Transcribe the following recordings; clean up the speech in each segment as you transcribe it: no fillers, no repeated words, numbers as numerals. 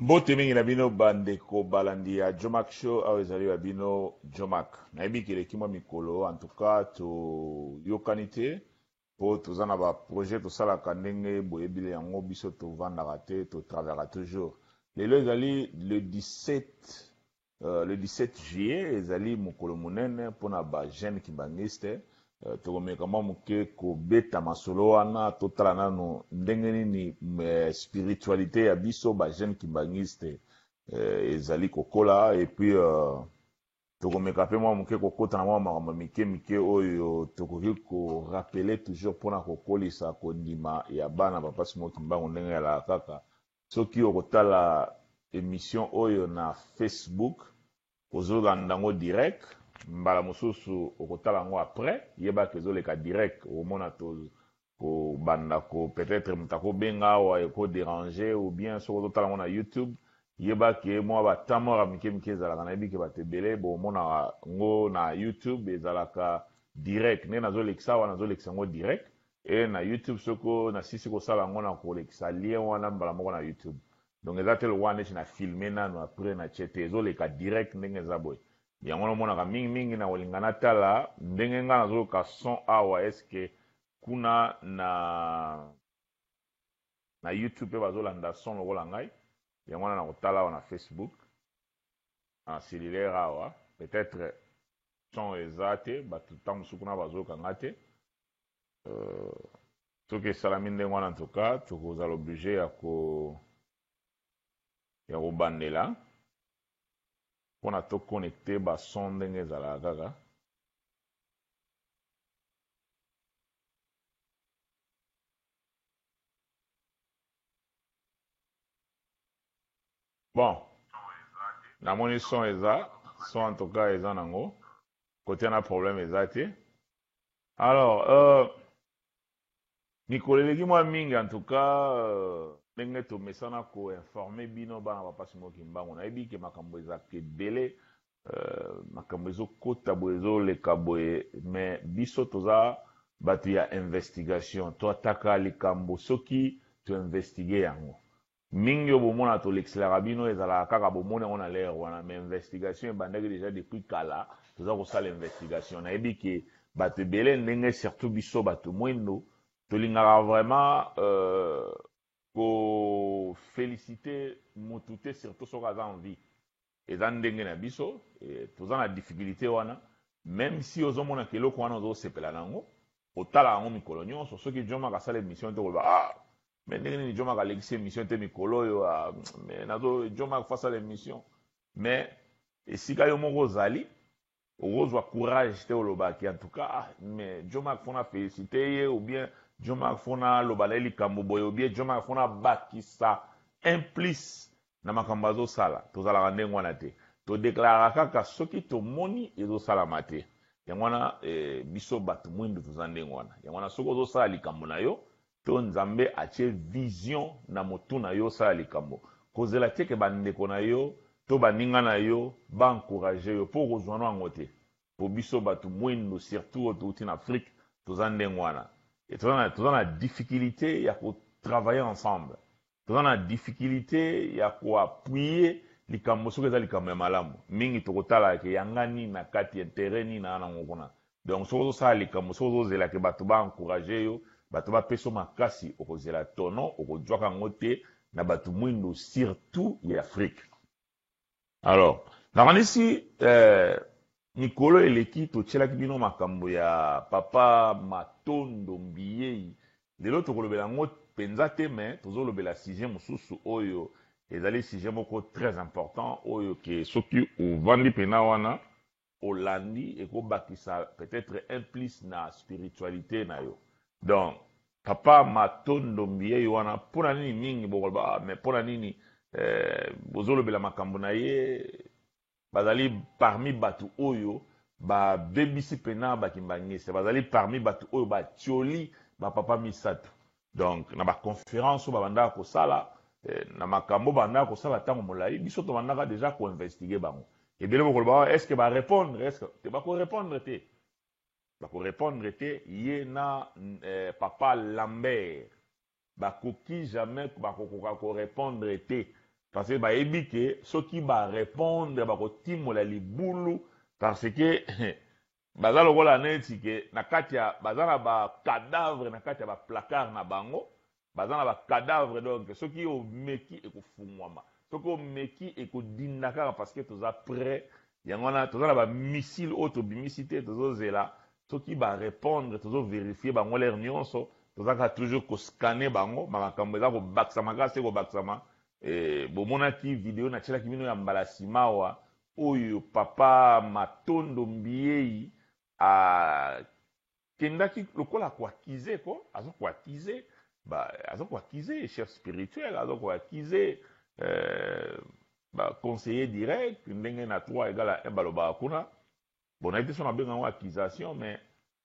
Mbote mingi na bino ba ndeko balandi ya Djomack Show, awa ezali wa bino Djomack. Nayebi ke eleki mwa mikolo, en tout cas toyokani te po toza na ba projet tosalaka ndenge boyebile yango, biso tovandaka te, to travaillaka toujours. Lelo ezali le 17 Le 17 juillet ezali mokolo monene mpo na ba jeunes kimbanguistes. Tokomeka mwa moke kobeta masolo wana, totala nanu ndenge nini spiritualite ya biso ba jeunes kimbanguistes ezali kokola, et puis tokomeka mpe mwa moke kokota na mwa makambo mike mike oyo tokoki ko rappeler toujours mpo na kokolisa kondima ya bana Papa Simon Kimbangu ndenge ezalaka kaka. Soki okotala emission oyo na Facebook ozolanda yango direct, mbala mosusu okotala yango après, yeba ke ezoleka direct, okomona to kobanda ko peut-etre moto akobenga awa eko deranger, ou bien soki ozotala yango na YouTube, yeba ke mwa ba temps mort ya mike mike ezalaka. Nayebi ke bato ebele bomonaka yango na YouTube, ezalaka direct ndenge nazolekisa awa, nazolekisa yango direct. Et na YouTube soki na sisi kosala yango na kolekisa lien wana mbala moko na YouTube. Donc eza te lokola neti na filmer nanu après na tie te, ezo leka direct ndenge eza boye. Yango na omonaka mingi mingi na kolinga na tala ndenge nga nazo yoka son awa, est ce que kuna na na YouTube pe bazo landa son lokola ngai. Yango wana na kotala awa na Facebook na cellulaire awa, peut-etre son eza te, batu tango mosusu kuna bazo yoka nga te. Soki esalami ndenge wana, en tout cas tokozala oblige ya ko ya kobandela mpona to connecte ba son ndenge ezalaka kaka. Bon, namoni son eza son, en tout cas eza nango kote na problème eza te. Alors, mikolo eleki mwa mingi, en tout cas ndenge tomesana ko informer bino bana Papa Simon Kimbangu, nayebi ke makambo ezalaka ebele, makambo ezokota boye, ezoleka boye, mais biso toza bato ya investigation, toataka likambo soki to investigue yango. Mingi oyo bomona tolekiselaka bino ezalaka kaka bomoni yango na l'heure wana, mais investigation ebandaki dejà depuis kala. Toza kosala investigation. Nayebi ke bato ebele ndenge surtout biso bato mwindu tolingaka vraiment ko feliciter mutu te, surtout soki aza en vie. Eza ndenge na biso, toza na difficulite wana, meme si ozo mona ke eloko wana ozo sepela na yango, otalaka yango mikolo nionso, soki Djomack asala emission te okoloba ah mais ndenge nini Djomack alekisi emission te mikolo oyo, ah mais nazo Djomack faut asala emission, mais esika yo moko ozali okozwa courage te oloba ke en tout cas ah mais Djomack faut na feliciter ye, ou bien Djomack faut na loba na ye likambo boye, ou bien Djomack faut na bakisa un plus na makambo azo sala. Tozalaka ndenge wana te, to declaraka kaka soki tomoni ezo salama te. Yango wana biso batu mwindu toza ndenge wana. Yango wana soki ozo sala likambo na yo to Nzambe atie vision na motu na yo osala likambo, kozela te ke ba ndeko na yo to baninga na yo ba encourager yo, po okozua no yango te. Po biso batu mwindu surtout oyo towuti na Afrique toza ndenge wana. Et toza na difficulite ya ko travailler ensemble. Toza na difficulite ya ko appuyer likambo soki eza likambo ya malamu. Mingi tokotala ke ya nga nini na kati, interet nini naa nango kuna. Donc soki ozo sala likambo, soki ozo zela ke batu ba encourager yo, batu ba pesa yo makasi, okozela tono, okozuaka yango te na batu mwindu surtout ya Afrique. Alors, nakanisi mikolo eleki totielaki bino makambo ya papa Matondo Mbiyei. Lelo tokolobela yango penza te, mais tozolobela sujet mosusu oyo ezali sujet moko très important, oyo ke soki ovandi pena wana olandi ekobakisa peut-etre un plus na spiritualite na yo. Donc papa Matondo Mbiyei wana, pona nini mingi bokoloba ah, mais pona nini bozolobela makambo na ye? Bazali parmi batu oyo babebisi pena ba kimbanguiste, bazali parmi batu oyo batioli ba papa misatu. Donc na ba conference oyo babandaka kosala, na makambo babandaka kosala tango molayi, biso tobandaka dejà ko investiguer bango. Ebele bokoloba ah, est-ce que ba repondre, est-ce que te, bako repondre te, bako repondre te. Ye na papa Lambert bakoki jamais, bakokoka ko repondre te. Parce que bayebi ke soki ba repondre bakotimola libulu parce que baza lokola neti ke na kati ya baza na ba cadavre na kati ya ba placard na bango, baza na ba cadavre donc soki omeki ekofungwama, soki omeki ekodinda kaka parce que toza prêt. Yango wana toza na ba missile oyo tobimisi te, tozozela soki ba repondre, tozo verifier bango l'heure nyonso, toza kaka toujours ko scanner bango, makambo eza kobakisama kaka se kobakisama. Bomonaki video natielaki bino ya mbala simawa oyo papa Matondo Mbiyeyi akendaki lokola ko accuser ko, azo ko accuser ba, azo ko accuser chef spirituel, azo ko accuser ba conseiller direct ndenge na 3 égale à 1 balobaka kuna. Bon, nayebi te soki nabenga yango accusation, mais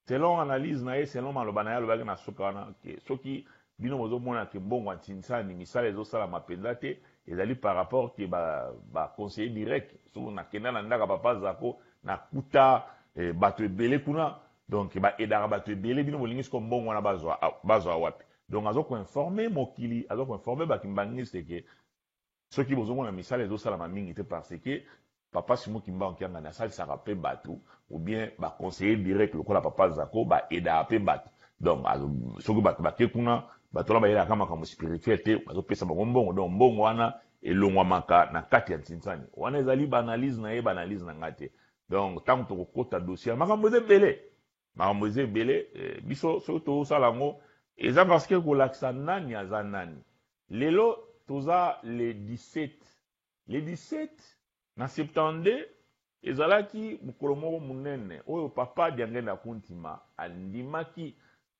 selon analyse na ye, selon maloba na ye alobaki na suka wana ke soki bino bozomona ke mbongo ya Ntsinsani misala ezosalama mpenza te, ezali par rapport ke ba conseiller direct. Soki nakenda na ndaka papa Zako, nakuta bato ebele kuna, donc ba aidaka bato ebele, bino bolingi sikoyo mbongo wana bazwa wapi? Donc azo ko-informer mokili, azo ko-informer ba kimbanguiste ke soki bozomona misala ezosalama mingi te parce que papa Simon Kimbangu Kiangani asalisaka pe bato ou bien ba conseiller direct lokola papa Zako ba aidaka pe bato. Donc soki bato bake kuna, bato wana bayelaka makambo spirituel te, bazopesa bango mbongo, donc mbongo wana elongwamaka na kati ya Ntsinsani. Wana ezali ba analyse na ye, ba analyse na nga te. Donc tango tokokota dossier, makambo eza ebele, makambo eza ebele, biso soki tozosala yango eza parce que kolakisa nani aza nani. Lelo toza le 17, le 17 na 72 ezalaki mokolo moko monene oyo papa Diangenda Kuntima andimaki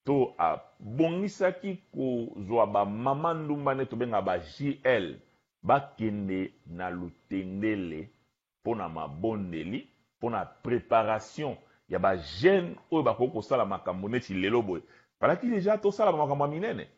to abongisaki kozwa ba mama ndumba nde tobengaka ba JL bakende na Lutendele pona mabondeli, pona preparation ya ba jeunes oyo bakoki kosala makambo neti lelo boye. Falaki dejà tosala ba makambo ya minene.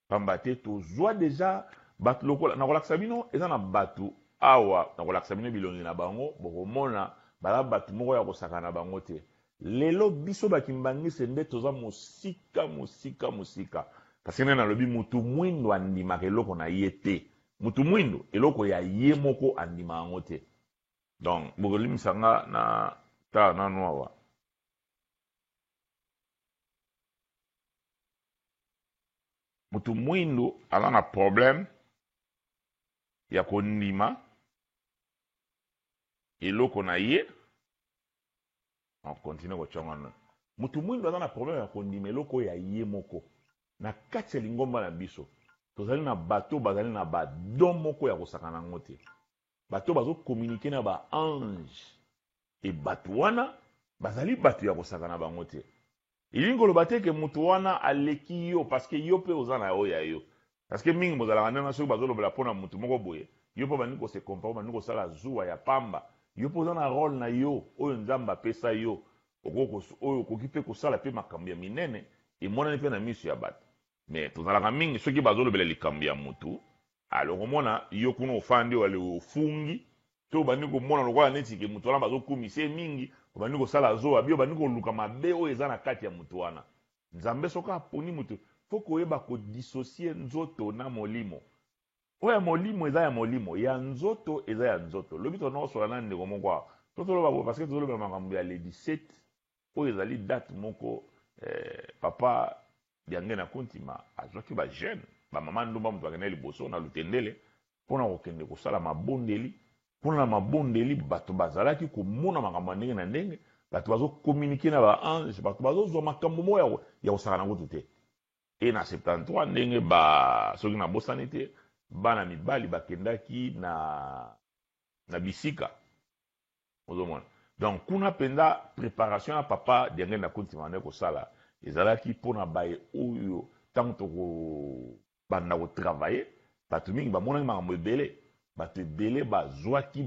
Pamba te tozwa dejà bato lokola, nakolakisa bino, eza na bato awa, nakolakisa bino bilongi na bango, bokomona baza bato moko ya kosakana na bango te. Lelo biso ba kimbanguiste nde toza mosika, mosika, mosika. Parce que nde nalobi mutu mwindo andimaka eloko na ye te. Mutu mwindo eloko ya ye moko andima yango te. Donc bokolimisa nga na tala nanu awa. Mutu mwindu aza na problème ya kondima eloko na ye. On continue kotia wana. Mutu mwindu aza na problème ya kondima eloko ya ye moko. Na kati ya lingomba na biso tozali na bato bazali na ba don moko ya kosakana yango te. Bato bazo communiquer na ba ange et bato wana bazali bato ya kosakana bango te. Elingi koloba te ke mutu wana aleki yo parce que yo pe oza na oyo ya yo. Parce que mingi bozalaka ndenge soki bazolobela pona mutu moko boye, yo pe obandi ko se comparer, obandi kosala zuwa ya pamba. Yo pe oza na role na yo oyo Nzambe apesa yo, oyo okoki pe kosala pe makambo ya minene emonani pe na miso ya bato. Mais tozalaka mingi soki bazolobela likambo ya mutu, alors okomona yo kuna ofandi wale ofungi to obandi komona lokola neti ke mutu wana bazokumisa ye mingi, obandi kosala zoba bi, obandi koluka mabe oyo eza na kati ya mutu wana. Nzambe soki aponi mutu, faut koyeba ko dissocier nzoto na molimo. Oyo ya molimo eza ya molimo, ya nzoto eza ya nzoto. Lobi tozana kosola na ndeko moko awa, tozoloba boye parce que tozolobela makambo ya le 17 oyo ezali date moko papa Diangenda Kuntima azwaki ba jeune, ba mama ndumba moto bakendaki liboso na Lutendele pona kokende kosala mabondeli. Kuna na mabondeli bato bazalaki komona makambo ya ndenge na ndenge, bato bazo communiquer na ba ange, bato bazozwa makambo moko ya kosakana kutu te. E na 73 ndenge ba soki nabosani te, bana mibali bakendaki na bisika ozomona. Donc kuna mpenza préparation ya papa Diangenda Kuntima nde kosala ezalaki mpona baye oyo ntango tokobanda kotravailler, bato mingi bamonaki makambo ebele, bato ebele bazwaki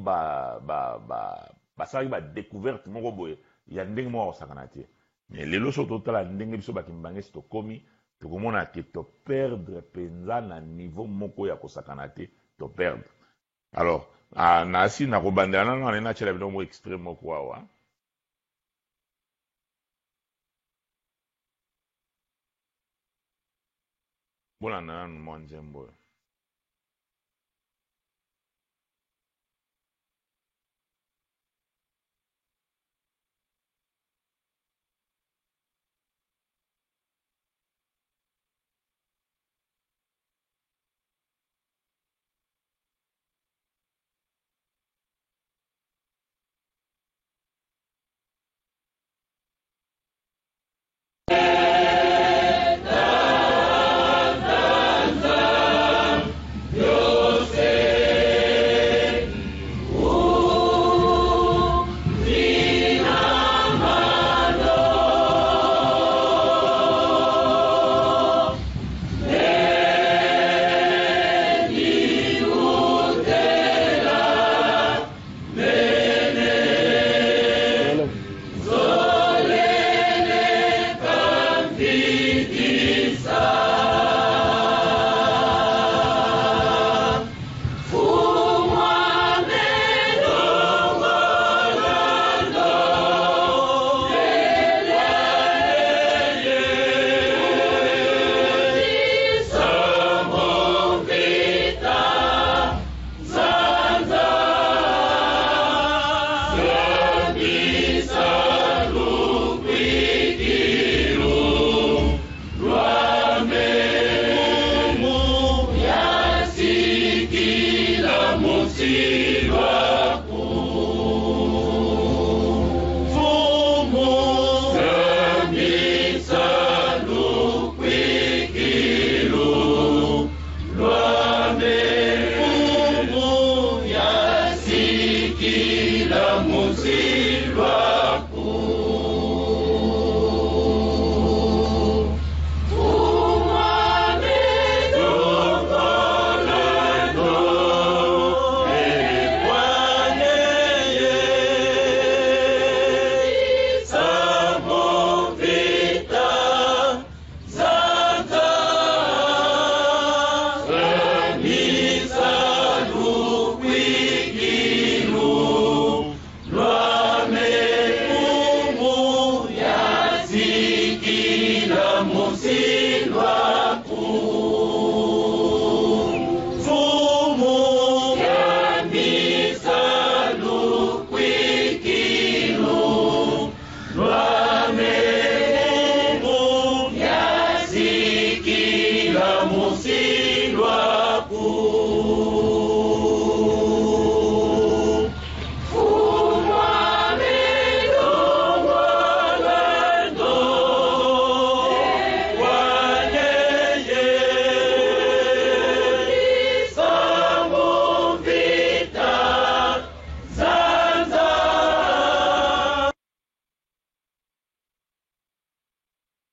basalaki ba découverte moko boye ya ndenge moko ya kosakana te. Mais lelo soki totala ndenge biso bakimbangesi tokomi, tokomona ke toperdre mpenza na niveau moko ya kosakana te, toperdre. Alors, nasi nakobandela nano wana natiela bino moko extrait moko awa. Bolanda nanu mwa nzembo oyo.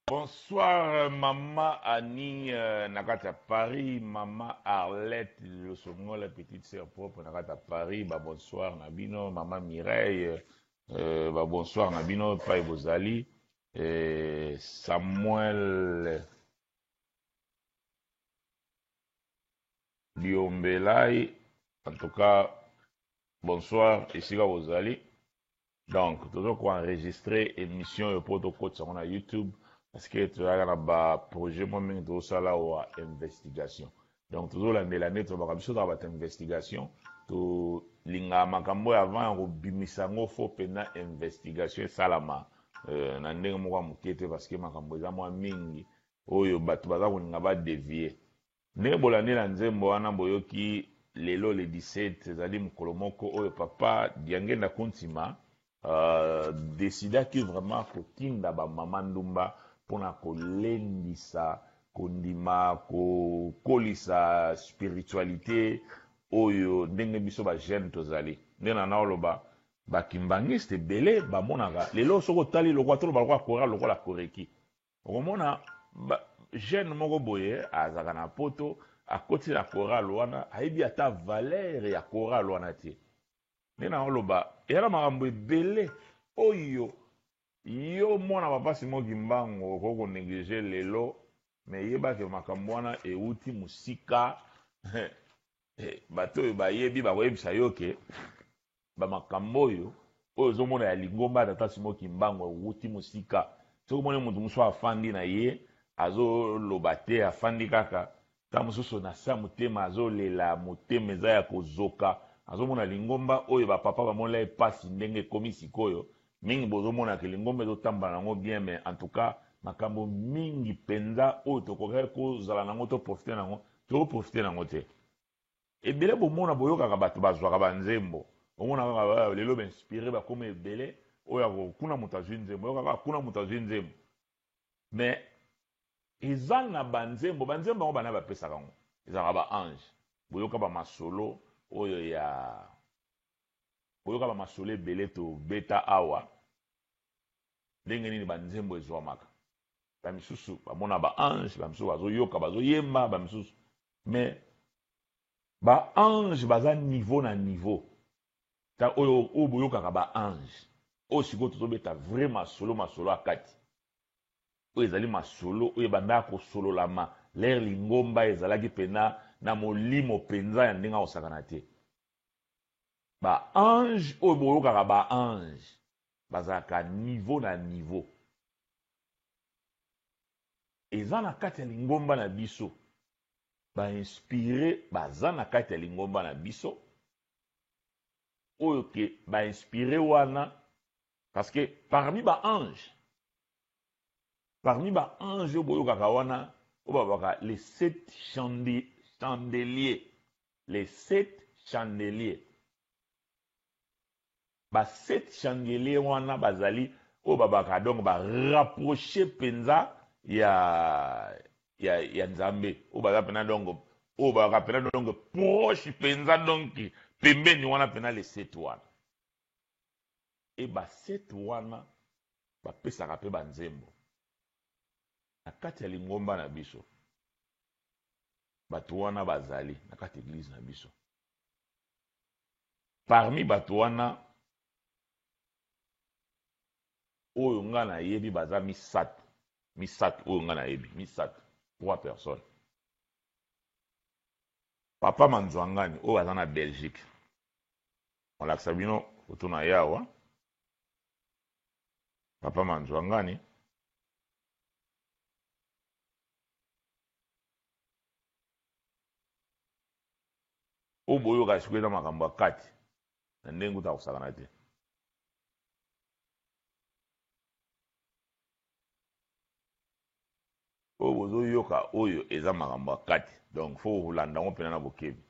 Bonsoir maman Annie na kati ya Paris, maman Arlette Losongola petite sœur propre na kati ya Paris, ba bonsoir na bino, maman Mireille ba bonsoir na bino epai bozali, Samuel Diombelai en tout cas bonsoir esika bozali. Donc tozo ko enregistrer emission oyo po tokotisa yango na YouTube parce que tozalaka na ba projet mwa mingi tozosala wa investigation. Donc tozolandela nde tolobaka biso tozalaka bato investigation, tolingaka makambo oyo avant ya kobimisa yango fo mpenza investigation esalama na ndenge moko ya moke te parce que makambo eza mwa mingi oyo bato baza kolinga ba devier. Ndenge bolandi na nzembo wana boyoki lelo le 17 ezali mokolo moko oyo papa Diangenda Kuntima decidaki vraiment kotinda ba mama ndumba mpona kolendisa kondima kokolisa spiritualite oyo ndenge biso ba jeune tozali. Nde na naoloba ba kimbanguiste ebele bamonaka lelo soki otali lokola toloba lokola chorale lokola koreki okomona ba jeune moko boye azalaka na poto akoti na chorale wana ayebi ata valeur ya chorale wana te. Nde na oloba eya na makambo ebele oyo yo mwana papa Simon Kimbangu okoki ko negliger lelo mais yeba ke makambo wana ewuti mosika. Bato oyo bayebi bakoyebisa yo ke ba makambo oyo oyo ozomona ya lingomba ya tata Simon Kimbangu ewuti mosika. Soki omoni moto mosusu afandi na ye azoloba te, afandi kaka ntango mosusu na se ya motema azolela, motema eza ya kozoka, azomona lingomba oyo bapapa bamonela ye mpasi ndenge ekomi sikoyo. Mingi bozomona ke lingomba ezotambola nango bien, mais en tout cas makambo mingi mpenza oyo tokokaki kozala nango to profiter nango, tokoprofiter nango te. Ebele bomona boyokaka bato bazwaka banzembo, omona kaka lelo bainspire bakoma ebele, oyo kuna moto azwi nzembo, oyo kaka kuna moto azwi nzembo. Mais eza na banzembo, banzembo yango bana bapesaka yango, ezalaka ba ange. Boyoka ba masolo oyo ya, boyoka ba masolo ebele tobeta awa, ndenge nini banzembo ezwamaka. Ba misusu bamona ba ange, ba misusu bazoyoka, bazoyemba, ba misusu. Mais ba ange baza niveau na niveau. Ta oyo, oyo boyokaka ba ange. Oyo sikoyo tozobeta vrai masolo, masolo ya kati. Oyo ezali masolo oyo ebandaka kosololama l'heure lingomba ezalaki pena na molimo penza ya ndenge akosakana te. Ba ange oyo boyokaka ba ange bazalaka niveau na niveau. Eza na kati ya lingomba na biso ba inspire baza na kati ya lingomba na biso oyo ke ba inspire wana parce que parmi ba ange, parmi ba ange oyo boyokaka wana oyo babaka les 7 chandeliers, les 7 chandeliers. Ba 7 chandeliers wana bazali oyo babaka donc ba rapprocher penza ya ya ya Nzambe oyo baza pena donc oyo bazalaka pena donc proche penza donc pembeni wana pena les 7 wana. Et ba 7 wana bapesaka pe ba nzembo na kati ya lingomba na biso. Bato wana bazali na kati eglise na biso. Parmi bato wana oyo nga nayebi baza misato, misato oyo nga nayebi, misato, trois personnes. Papa Manzwangani oyo aza na Belgique. Olakisa bino photo na ye awa. Papa Manzwangani. Oyo boyoka sikoyo eza makambo ya kati na ndenge kuta kosakana te. Oyo bozoyoka oyo eza makambo ya kati, donc faut kolanda yango mpena na bokebi.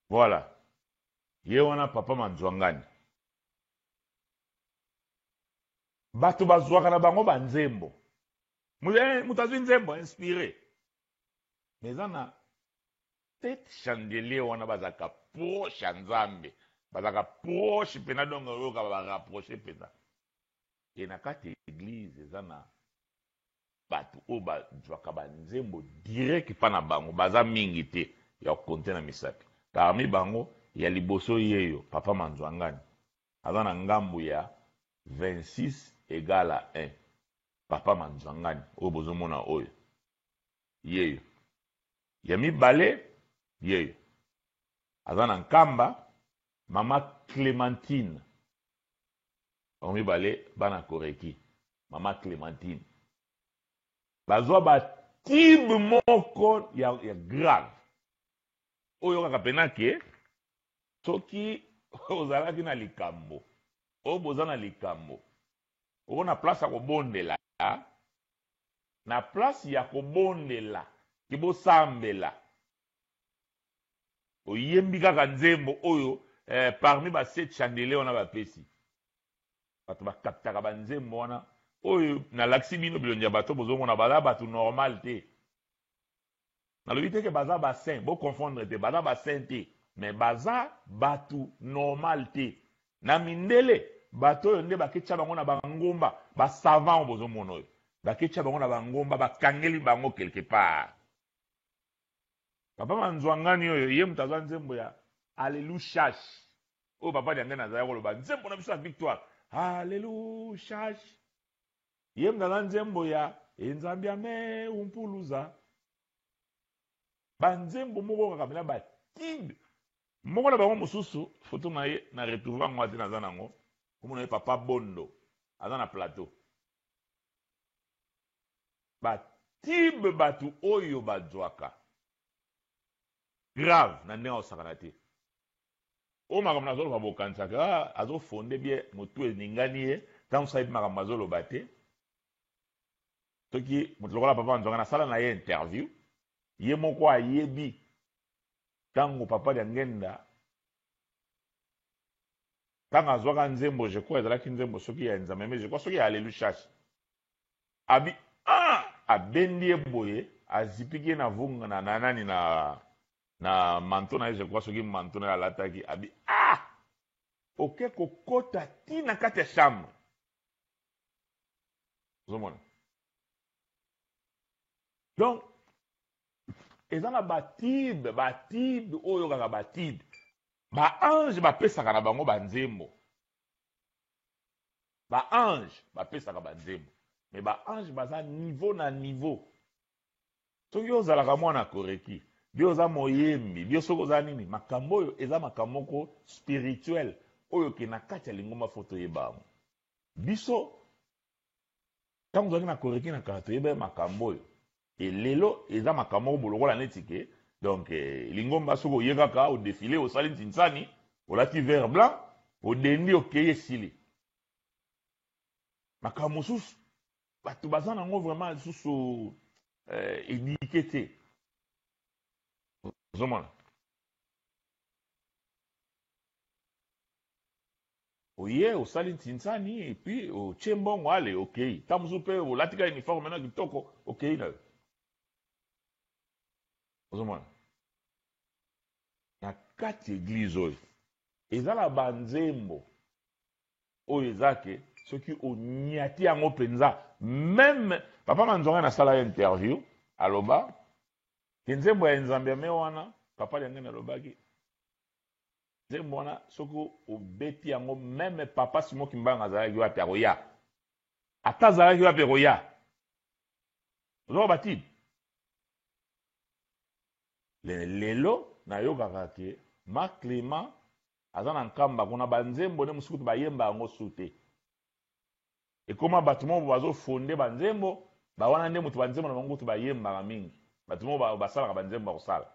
Voilà, ye wana papa Manzwangani. Bato bazwaka na bango ba nzembo. Moto azwi nzembo inspiré. Mais eza na tete chandelier wana bazalaka proche ya Nzambe. Bazalaka proche pena donc oyoka ba rapprocher pena. Et na kati ya eglise eza na bato oyo bazwaka ba nzembo direct epa na bango, baza mingi te ya ko compter na misapi. Parmi bango ya liboso yeyo papa Manzwangani aza na ngambu ya 26 égale à 1. Papa Manzwangani oyo bozomona oyo yeyo ya mibale yeyo aza na Nkamba, mama Clémentine. Bango mibale bana Koreki, mama Clémentine. Bazwa ba tube moko ya grave oyo kaka pena ke soki ozalaki na likambo oyo boza na likambo oko na place ya kobondela, na place ya kobondela ke bosambela oyembi kaka nzembo oyo parmi ba 7 chandeliers wana bapesi bato bakaptaka ba nzembo wana oyo nalakisi bino bilongi ya bato bozomona baza bato normal te. Nalobi te ke baza ba saint, bo confondre te, baza ba saint te, mais baza bato normal te. Na mindele bato oyo nde baketya bango na bangomba, ba savant oyo bozomona oyo baketya bango na bangomba, bakangeli bango quelque part. Papa Manzwangani oyo ye moto azwa nzembo ya Alleluia oyo papa Diangene azali koloba nzembo na biso ya victoire Alleluia. Ye moto aza nzembo ya Enzambi ame umpuluza, ba nzembo moko kaka mena ba tibe moko na bango mosusu. Photo na ye na retrouve yango te, naza nango komona ye papa Bondo aza na plateau. Ba tibe bato oyo bazwaka grave na ndenge osakana te. Oyo makambo nazoloba bokanisaka azofonde bien motu eningani ye ntango mosusu ayebi makambo azoloba te. Soki moto lokola papa Nzwanga nasala na ye interview, ye moko ayebi ntango papa Diangenda ntango azwaka nzembo, je crois ezalaki nzembo soki ya Nzambe, mais je crois soki ya Alleluia abi abendi ye boye, azipiki ye na vunga na nani na manteau na ye, je crois soki manteau na ye alataki, abi oke kokota ti na kati ya chambre. Ozomona donc eza na batibe, batibe oyo kaka batibe ba ange bapesaka na bango banzembo, ba ange bapesaka banzembo, mais ba ange baza niveau na niveau. Soki ozalaka mwana koreki bio oza moyembi bio soki oza nini, makambo oyo eza makambo moko spirituel oyo ke na kati ya lingomba fo toyeba yango. Biso ntango ozalaki na koreki na kala toyeba makambo oyo, elelo eza makambo moko bolokola neti ke donc lingomba soki oye kaka odefile osali ntinsani olati vert blanc odendi okei esili. Makambo mosusu bato baza nango vraiment lisusu éduqué te. Ozomona oye osali ntinsani et puis otie mbongo, ale okei. Ntango mosusu mpe olati ka uniforme na kitoko, okei na yo. Ozomona na kati église oyo eza na banzembo oyo eza ke soki oniati yango mpenza. Même papa Manzonga nasala ye interview, aloba ke nzembo ya Nzambe ame wana, papa Liangani alobaki nzembo wana, soki obeti yango, même papa Simon Kimbangu azalaki wapi, akoya. Ata azalaki wapi, akoya. Ozoka batide lelo nayokaka ke ma Clément aza na Nkamba kuna, banzembo nde mosuku kutu bayemba yango su te. Ekóma bato moko bazofonde banzembo bawana nde moto banzembo na bango kutu bayembaka mingi. Bato moko basalaka banzembo bakosala.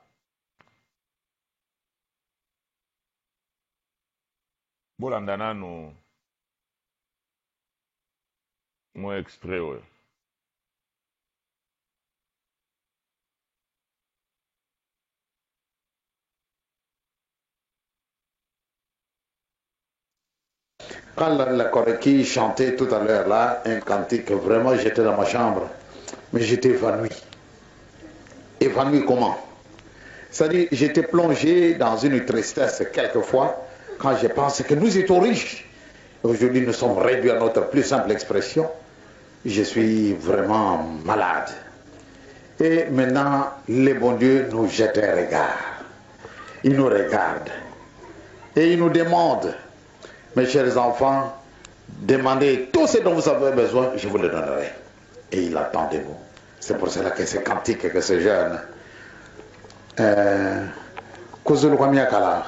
Bolanda nanu mwa extrait oyo. Quand la Koreki chantait tout à l'heure là, un cantique, vraiment j'étais dans ma chambre, mais j'étais évanoui. Évanoui comment? C'est-à-dire, j'étais plongé dans une tristesse quelquefois quand je pense que nous étions riches. Aujourd'hui, nous sommes réduits à notre plus simple expression. Je suis vraiment malade. Et maintenant, le bon Dieu nous jette un regard. Il nous regarde. Et il nous demande, mes chers enfants, demandez tout ce dont vous avez besoin, je vous le donnerai. Et il attend de vous. C'est pour cela que ce cantique que ce jeune Kuzulu kwa miakala.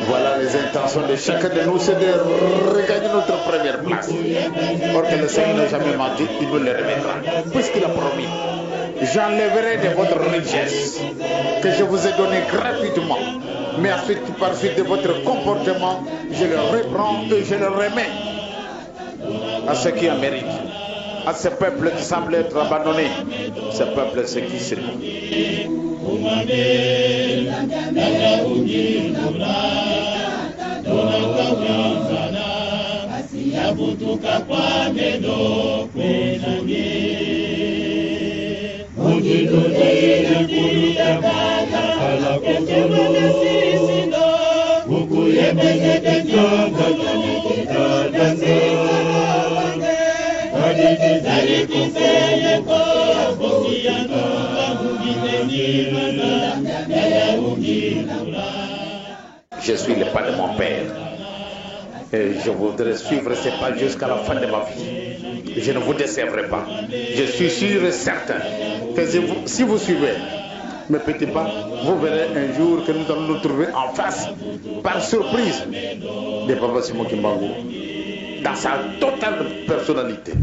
Voilà les intentions de chacun de nous, c'est de regagner notre première place. Or que le Seigneur n'a jamais menti, il nous le remettra, puisqu'il a promis. J'enlèverai de votre richesse que je vous ai donnée gratuitement, mais ensuite, par suite de votre comportement, je le reprends et je le remets à ceux qui en méritent. à ce peuple qui semble être abandonné. Ce peuple, c'est qui? C'est nous. Je suis le pas de mon père. Et je voudrais suivre ces pas jusqu'à la fin de ma vie. Je ne vous décevrai pas. Je suis sûr et certain que si vous suivez mes petits pas, vous verrez un jour que nous allons nous trouver en face, par surprise, de Papa Simon Kimbangu, dans sa totale personnalité.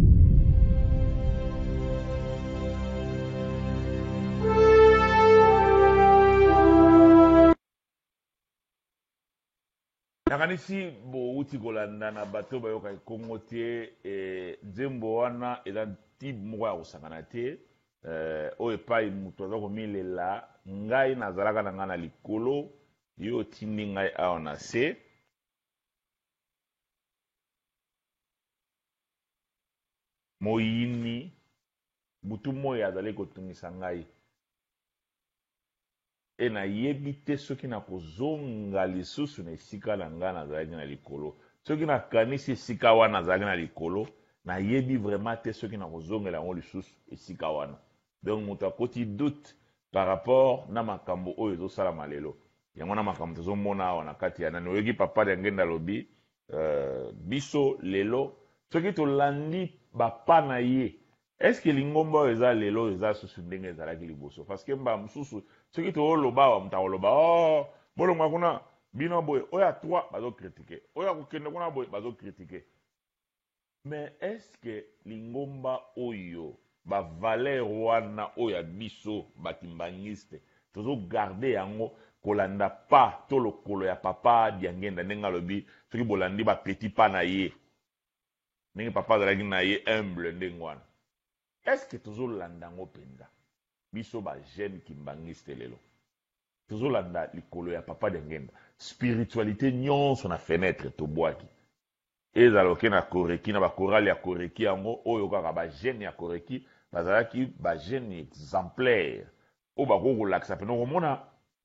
Nakanisi bowuti kolanda na bato bayokaki kongo te. Nzembo wana eza type moko ya kosangana te, oyo epai moto aza komilela: ngai nazalaka na ngai na likolo, yo otindi ngai awa na se. Moyini butu moi azali kotungisa ngai, e nayebi te soki nakozonga lisusu na esika na ngai nazalaki na likolo. Soki nakanisi esika wana nazalaki na likolo, nayebi vraiment te soki nakozongela yango lisusu esika wana. Donc moto akoti doute par rapport na makambo oyo ezosalama lelo. Yango na makambo tozomona awa na kati ya nani. Oyoki papa Diangenda alobi, biso lelo soki tolandi bapa na ye, est-ce lingomba oyo eza lelo eza susu ndenge ezalaki liboso? Parce que mbala mosusu soki tooloba awa, moto akoloba: "Oh, bolongwa kuna, bino boye." Oyo ya 3 bazocritiquer, oyo akokende kuna boye bazocritiquer. Mais est-ce que lingomba oyo, bavaleur wana oyo ya biso bakimbangiste, tozogarder yango kolanda pa to lokolo ya papa Diangenda? Ndenge alobi, soki bolandi bapetits pas na ye, ndenge papa azalaki na ye humble ndenge wana, est-ce que tozolanda yango mpenza? Biso bajeune kimbangiste lelo tozolanda likolo ya papa Diangenda? Spiritualité nyonso na fenêtre tobwaki. Ezala oke na koreki, na bakorale ya koreki yango oyo, kaka bajeune ya koreki bazalaki bajeune exemplaire oyo bakoki kolakisa pene. Okomona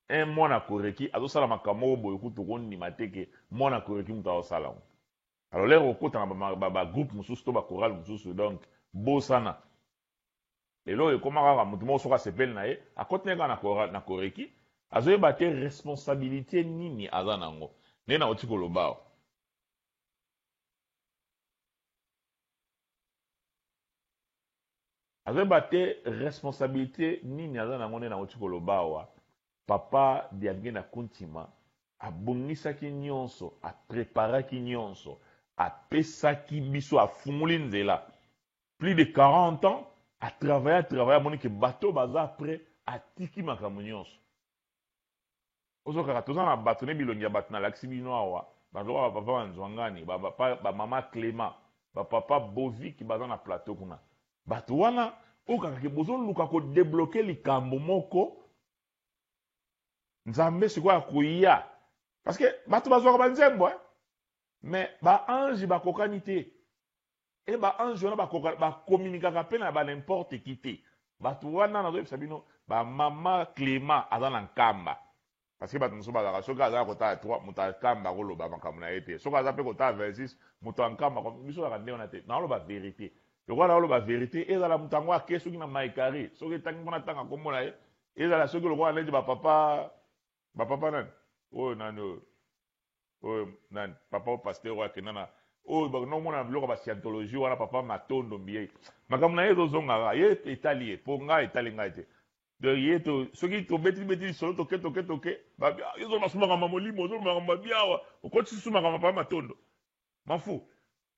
un mwana koreki azosala makambo moko boye, kutu kondima te ke mwana koreki moto azosala yango. Alors lere okota na bagroupe mosusu to bakorale mosusu, donc bosana. Lelo oyo ekóma kaka motu moko soki asepeli na ye, akoti na ye kaka na koreki, azoyeba te responsabilité nini aza nango. Ndenge nauti koloba awa, azoyeba te responsabilité nini aza nango. Nde nauti koloba awa, papa Diangenda Kuntima abongisaki nyonso, apreparaki nyonso, apesaki biso, afunguli nzela. Plus de 40 ans atravaille, atravaille, amoni ke bato baza prêt, atiki makambo nyonso. Ozokaka toza na bato ne bilongi ya bato nalakisi bino awa, bazoka bapapa Banzwangani, bamama Clément, bapapa Boviki baza na plateau kuna. Bato wana oyo kaka ke bozoluka kodébloquer likambo moko, Nzambe sikoyo akoya, parce que bato bazwaka banzembo, eh? Mais baange bakokani te. E baange wana bakominikaka mpe na ba n'importe qui te. Bato wana nazoyebisa bino, bamama Clément aza na Nkamba, parce que bato mosusu bazalaka, soki aza kotala 3, moto akamba akoloba makambo na ye te. Soki aza mpe kotala 26, moto ankamba. Biso azalaka nde wana te. Naoloba vérité. Lokola naoloba vérité, ezala moto yango ake soki na maikari, soki etangi mpona ntanga nkombo na ye, ezala soki lokola neti bapapa nani oyo, nani oyo, oyo nani, papa oyo pasteur oyo akenda na oyo nomona biloko ya bascientologie wana, papa Matondo Mbiye, makambo na ye ezozongaka ye, etali ye, mpo ngai etali ngai te. Donc ye to soki tobeti beti lisolo, toke toke toke, ezoloba su makambo ya molimo, ozoloba makambo ya biawa, okoti susu makambo ya papa Matondo mafu.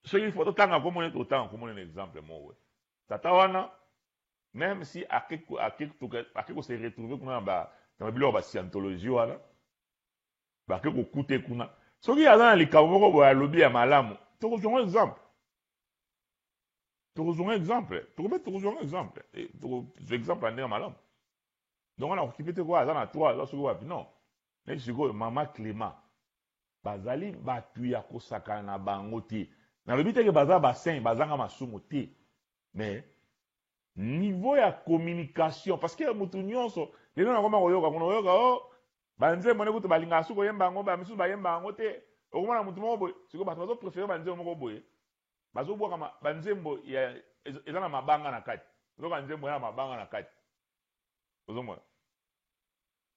Soki fo totanga komona, totanga komona na exemple moko tata wana, même si ake kose retrouver kuna na babiloko ya bascientologie wana, bake kokute kuna, soki aza na likambo moko boye alobi ya malamu, tokozwa exemple. Tokozwanga exemple, tokobe tokozwanga exemple, eh, tokozwa exemple ya ndenge malamu. Donc wana akokipe te kwa aza na 3 aza soki wapi non. Neti sikoyo mama Clément bazali batu ya kosakana na bango te. Nalobi te ke baza ba saint, bazanga masumu te. Mais niveau ya communication parce que mutu nyonso lelo nakoma koyoka kuna oyoka oh banzembo nde kutu balingaka soki koyemba yango ba misusu bayemba yango te okomona mutu moko boye sikoyo bato bazo préférer banzembo moko boye bazobwaka banzembo ya eza na mabanga na kati ozoka nzembo ya mabanga na kati ozomona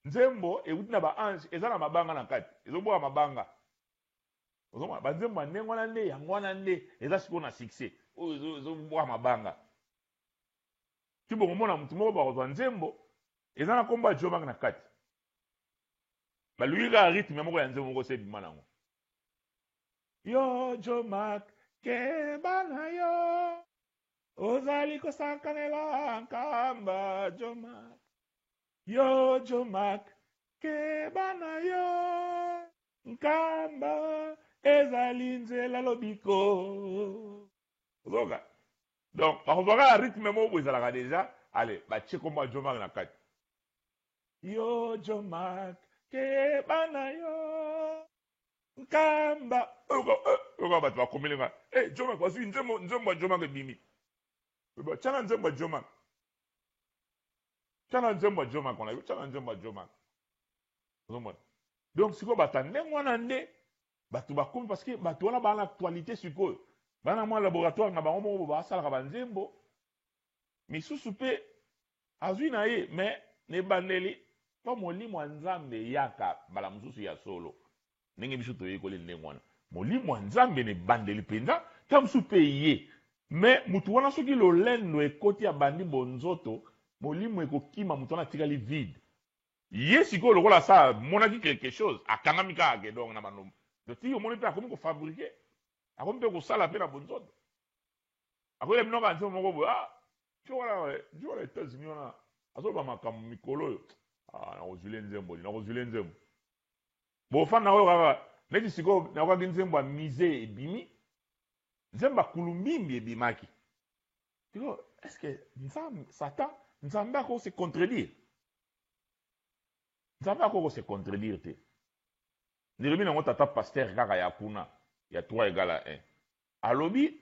nzembo ewuti na ba ange eza na mabanga na kati ezobwaka mabanga ozomona banzembo ya ndenge wana nde yango wana nde eza sikoyo na succès oyo ezobwaka mabanga ti bokomona motu moko bakozwa nzembo eza na nkombo ya Jomak na kati baluki kaka rythme moko ya nzembo moko se ebima nango yo Jomak keba na yo ozali kosakanela nkamba Jomak yo Jomak keba na yo nkamba ezali nzela lobiko ozoka donc bakozwa kaka rythme moko boye ezalaka deja ale batie kombo ya Jomak na kati yo Jomak keba na yo nkamba oyoka bato bakomeli nga e Jomak bazwi nzembo nzembo ya Jomak ebimi tyana nzembo ya Jomak tyana nzembo ya Jomak wana tyana nzembo ya Jomak ozomona donc sikoyo bato ya ndenge wana nde bato bakomi parce que bato wana baa na actualité sikoyo baa na mwa laboratoire na bango moko basalaka banzembo misusu mpe azwi na ye mais na ebandeli mpo molimo ya nzambe eyaka mbala mosusu ya solo ndenge biso toyekoli ndenge wana molimo ya nzambe na ebandeli mpenza ntango mosusu mpe ye mais motu wana soki lolendo ekoti abandi bonzoto molimo ekokima motu wana atikali vide ye sikoyo lokola asa amonaki quelque chose akangami kaka ke donc na bando ti omoni mpe akomi kofabriquer akomi mpe kosala mpe na bonzoto akoyela bino kaka nzembo moko boye ah jo wana jo wana États-Unis wana azoloba makambo mikolo oyo ah nakozwile nzembo nakozwile nzembo bofanda oyo kaka neti sikoyo nakokaki nzembo ya musée ebimi nzembo ya kulumbimbi ebimaki sikoyo est ce que nzambe satan nzambe ako se contredire nzambe akoko se contredire te nilobi nango tata pasteur kaka ya kuna ya 3 égale à 1 alobi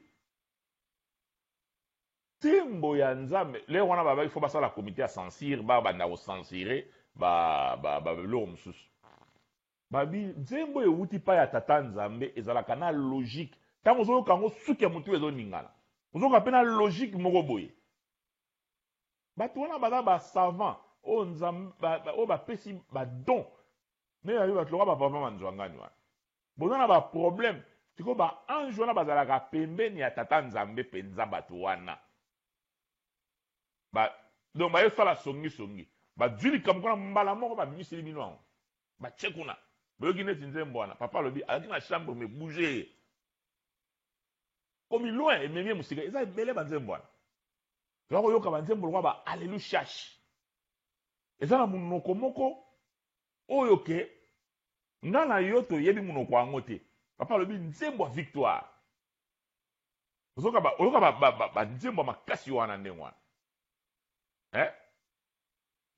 ntembo ya nzambe lero wana baba il faut basala comité ya censure babanda kocensurer babiloko mosusu babi nzembo ewuti pa ya tata nzambe ezalaka na logique ntango ozoyoka yango suki ya motu ezoningana ozoyoka mpe na logique moko boye bato wana baza basavant oyo nzambe oyo bapesi badon me babi bato lokola bapapa manzwangani wana boza na baproblème sikoyo baange wana bazalaka pembeni ya tata nzambe mpenza bato wana ba, donc bayosala songisongi bazwi likambo kuna mbala moko babimiseli bino yango batie kuna boyoki neti nzembo wana papa alobi azalaki na chambre me bouge ye komi loin ememi ye mosika eza ebele banzembo wana toza koyoka banzembo lokola ba alelu shash eza na monoko moko oyo ke nga na yo toyebi monoko yango te papa alobi nzembo ya victoire ozoka oyoka banzembo ya makasi wana ndenge wana eh?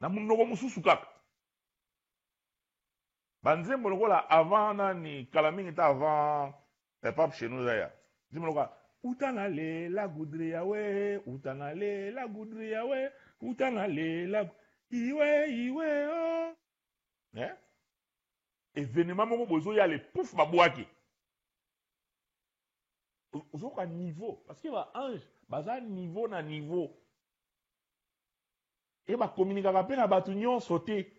na monoko mosusu kaka banzembo lokola avant nani kala mingi ta avant eh, pape chez nous aya nzembo lokola uta na lela gudri yawe uta na lela gudri yawe uta na lela iwe iwe oh. eh? événement moko bozoya le pouf babwaki ozoka niveau parce que ba ange baza niveau na niveau e bakominikaka mpe na bato nyonso te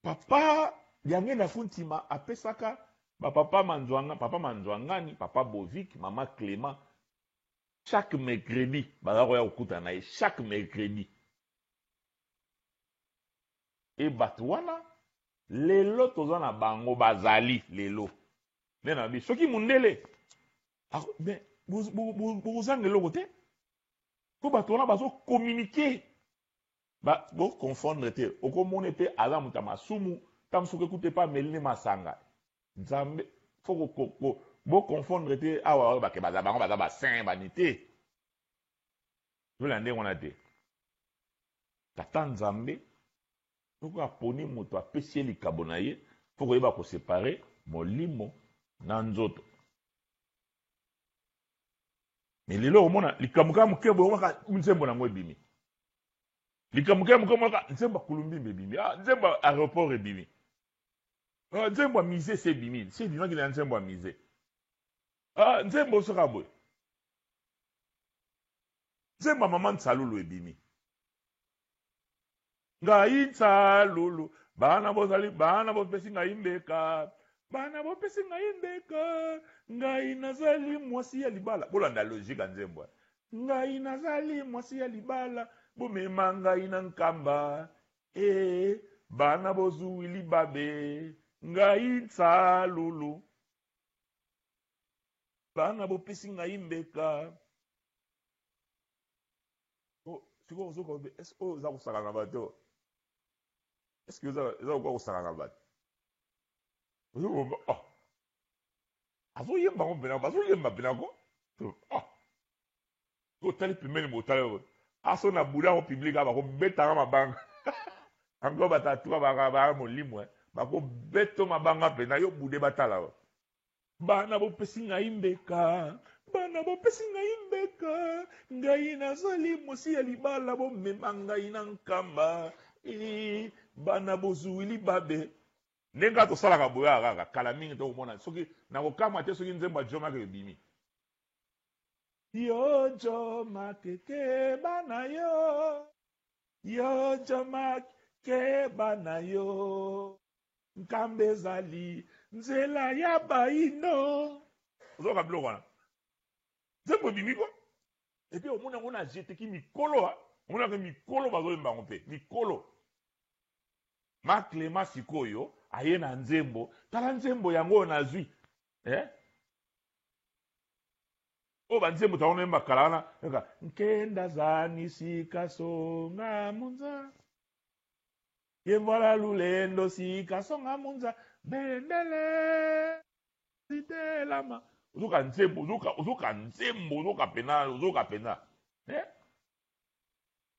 papa Diangenda Kuntima apesaka bapapa manzwanga papa manzwangani papa Bovik mama Clément chaque mercredi baza koya kokutana na ye chaque mercredi e bato wana lelo toza na bango bazali lelo nde na bi soki mundele mais bokozanga eloko te mpo bato wana bazokomunike boconfondre te okomona mpe aza moto ya masumu ntango soki ekute mpe ameli nde masanga nzambe fo boconfondre te awa oyo bake baza bango baza basaint bani te. Tolela ndenge wana te. Tata Nzambe soki aponi moto apesi ye likabo na ye, faut koyeba ko separer molimo na nzoto. Mais lelo okomona likambo kaka moke boye omonaka nzembo na yango ebimi. Likambo kaka moke omonaka nzembo ya Kulumbimbi ebimi. Ah, nzembo ya aeroport ebimi. Ah, nzembo ya musée se ebimi. Se ebimaki na nzembo ya musée. Ah, nzembo soka boye. Nzembo ya mama Nsalulu ebimi. Ngai Nsalulu, bana bozali, bana bopesi ngai mbeka, bana bopesi ngai mbeka, ngai nazali mwasi ya libala. Bolanda logique ya nzembo. Ngai nazali mwasi ya libala, bomema ngai na nkamba. E bana bozui libabe, ngai Nsalulu. Bana bopesi ngai mbeka. Oh, sikoyo ozoka obe est oyo oza kosakana na bato? Est ce que eza eza koka kosakana na bato? Ozokomba oh. Azoyemba ngo mpena bazoyemba mpena ko oh. Otali pembeni botali aso na bula yango public awa bakobetaka mabanga yango batatuka baka molimo eh. Bakobeto mabanga mpena yo bude batala yo. Bana bopesi ngai mbeka, bana bopesi ngai mbeka, ngai nazali mwasi ya libala, bomema ngai na nkamba, ee, bana bozui libabe. Ndenge kaka tosalaka boye awa kaka kala mingi tokomona soki nakokamwa te soki nzembo ya Jomake ebimi. Yo Jomake keba na yo, yo Jomake keba na yo. Nkamba ezali nzela ya baino. Ozoyoka biloko wana? Nzembo ebimi ko. Et puis omoni yango na jeteki mikolo, omoni yango mikolo bazoyemba yango mpe mikolo. Ma Clement sikoyo aye na nzembo, tala nzembo yango oyo nazwi. Eh? Oyo ba nzembo tango noyemba kala wana, yoka nkenda zani sika songa munza. Ye voilà lulendo sika songa munza bendele zitelama. Ozoka nzembo, ozoka ozoka nzembo, ozoka pena, ozoka pena. Eh?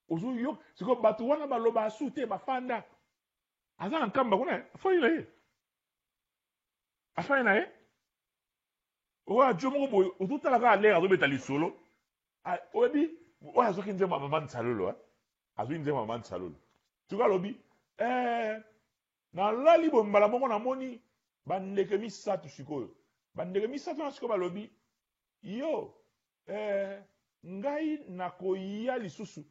Ozoyoka sikoyo bato wana baloba asu te bafanda. Aza na nkamba kuna, afandi na ye. Afandi na ye. Oyo ajo moko boye, ozotala kaka lere azobeta lisolo. Oyebi, oyo azwaki nzembo ya mama Nsalolo, eh? Azwi nzembo ya mama Nsalolo. Sikoyo alobi, eh, nalali boye mbala moko namoni bandeke misato sikoyo. Bandeke misato wana sikoyo balobi, yo, eh, ngai nakoya lisusu.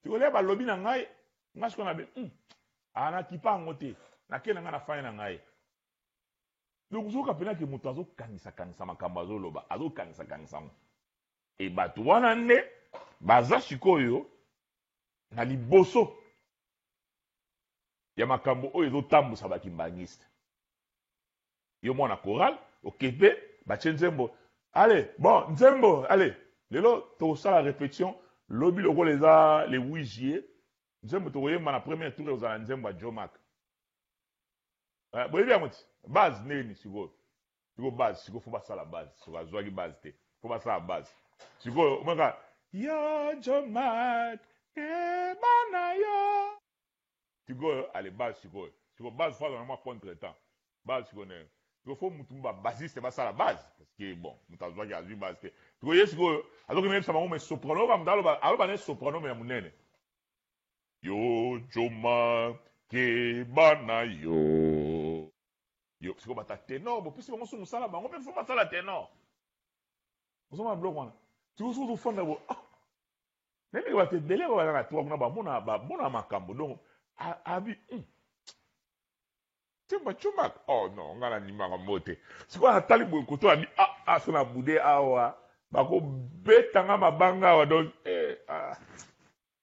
Sikoyo lere balobi na ngai, ngai sikoyo nabe, ah, nakipa yango te. Nake na ngai nafandi na ngai. Donc ozoyoka pena ke moto azokanisa kanisa makambo azoloba, azokanisa kanisa yango. E bato wana nde baza sikoyo na liboso ya makambo oyo ezotambusa ba kimbanguiste. Yo mwana chorale okepe batie nzembo, allez bon nzembo allez lelo tokosala repetition lobi lokola eza le 8 juillet nzembo tokoyemba na premier tour ekozala nzembo ya Joe Mack. Eh, boyebi yango ti base ndenge nini sikoyo sikoyo base sikoyo fo basala base sikoyo azwaki base te fo basala base sikoyo omonaka yo jomat keba na yo sikoyo ale base sikoyo sikoyo base fo azala mwa contre temps base sikoyo ndenge sikoyo fo mutu ba basiste basala base parce que bon moto azwaki azwi base te sikoyo ye sikoyo azokende yebisa bango mais soprano oyoka moto aloba aloba ne soprano me ya monene Yo djoma keba na yo. Yo sikoyo bata tenor bopesi bango su mosala bango mpe fo basala tenor. Ozomona biloko wana. Sikoyo soki ozofanda bo ah nayebi bato ebele oyo baza na toa kuna bamona bamona makambo donc abi Chumba chumba oh non nga na ndimaka mbo te. Sikoyo natali boye koto abi ah ah so na bude awa bakobeta nga mabanga awa donc eh ah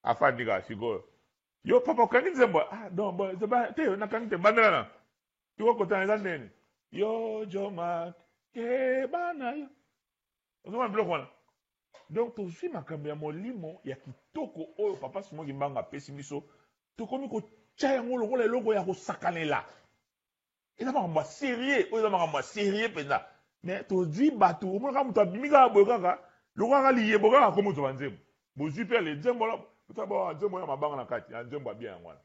Afandi kaka sikoyo. Yo papa okangi nzembo ah donc bon ba te nakangi te bandela na. Sikoyo kotana eza ndeni. Yo Joma keba na yo. Ozomona biloko wana. Donc tozwi makambo ya molimo ya kitoko oyo papa Simon Kimbangu apesi biso, tokomi kotya yango lokola eloko ya kosakanela. Eza makambo ya serieux, oyo eza makambo ya serieux mpenza. Mais tozwi bato, omonaka moto abimi kaka boye kaka, lokola kaka liyebo kaka akomi kozwa banzembo. Bozwi mpe ale nzembo wana, botala ba nzembo ya mabanga na kati, ya nzembo ya bien yango wana.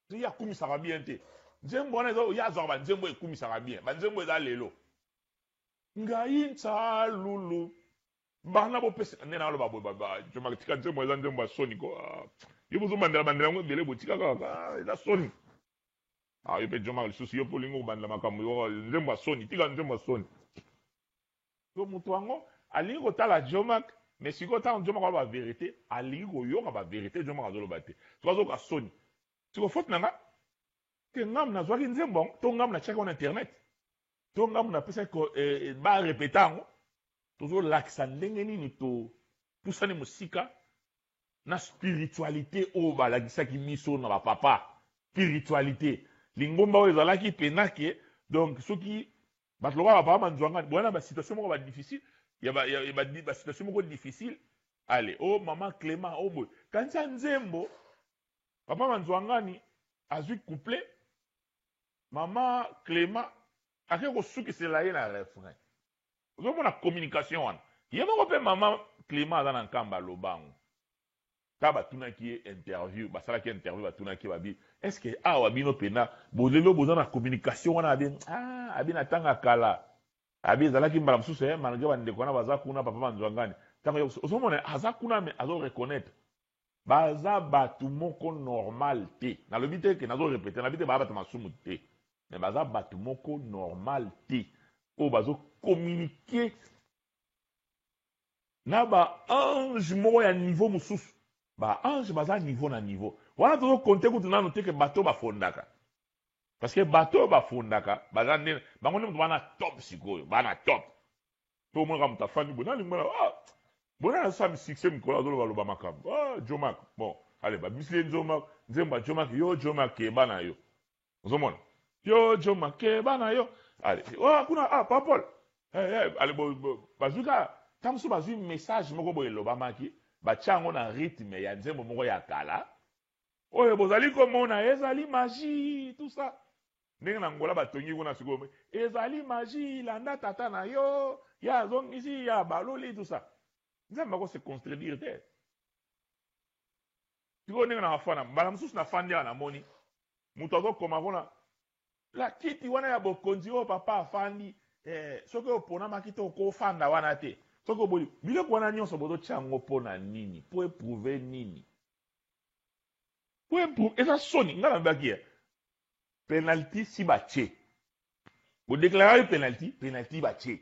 Ye akumisaka bien te. Nzembo wana eza ye azwaka ba nzembo ekumisaka bien. Ba nzembo eza lelo. Ngai nsalulu bana bopesa nde naloba boye ba joma tika nzembo eza nzembo ya soni ko. Ah, yo bozobandela bandela yango ebele botika kaka ah, eza soni. Ah, yo mpe joma lisusu yo mpe olingi kobandela makambo yo nzembo ya soni, tika nzembo ya soni. So moto yango alingi kotala Jomack mais sikoyo ntango Jomack aloba verite alingi koyoka ba verite Jomack azoloba te. Sikoyo azoyoka soni. Sikoyo faute na nga te ngamu nazwaki nzembo yango to ngamu natiaki yango na internet to ngamu napesaki eh, ba repeta yango. Tozolakisa ndenge nini topusani mosika na spiritualite oyo balakisaki biso na ba papa. Spiritualite lingomba oyo ezalaki pena ke donc soki Bato lokola ba papa Manzuangani boya na ba situation moko ba difficile ya ba, ya, ba, ba situation moko difficile allez oh maman Clement oh boye kanisa nzembo papa Manzuangani azui couplet maman Clement ake kosukisela ye na refrain ozomona communication wana ye moko mpe maman Clement aza na nkamba aloba yango Ta batunaki ye interview, basalaki interview batunaki ye babi est ce que awa bino pena bolelo boza na communication wana abi ah abi na tanga kala abi ezalaki mbala mosusu eh malgré ba ndeko wana baza kuna papa Manzuangani tango yo ozomona aza kuna mais azo reconnaître baza batu moko normal te nalobi te ke nazo répéter nalobi te ba batu masumu te mais baza batu moko normal te oyo bazo communiquer na ba ange moko ya niveau mosusu. Ba ange baza niveau na niveau. Wana tozo compter kutu nanu te ke bato ba fondaka. Parce que bato oyo ba fondaka baza nde bango nde moto bana top sikoyo, bana top. To omonaka moto afandi boye nani mwana ah bona na sami succès mikolo azoloba loba makambo. Ah Jomack bon allez ba bimisi ye nzoma nzembo ya Jomack yo Jomack keba na yo. Ozomona? Yo Joma keba na yo. Allez, oh kuna ah Papa Paul. Eh eh allez bo, bo bazui ka tango mosusu bazui message moko boye elobamaki batia yango na rythme ya nzembo moko ya kala oyo bozali komona ezali magie tout ça ndenge na Angola batongi kuna sikoyo ezali magie landa tata na yo ya azongisi ya baloli tout ça Nzambe ako se contredire te Sikoyo ndenge na fana mbala mosusu na fandi awa namoni moto azokoma kuna la kiti wana ya bokonzi oyo papa afandi eh, soki oponamaki te okofanda wana te soki oboli biloko wana nyonso bozotya yango mpo na nini mpo eprouve nini mpo eprouve eza soni ngai nalobaki ye penalty si batie bodeklaraki penalty penalty batie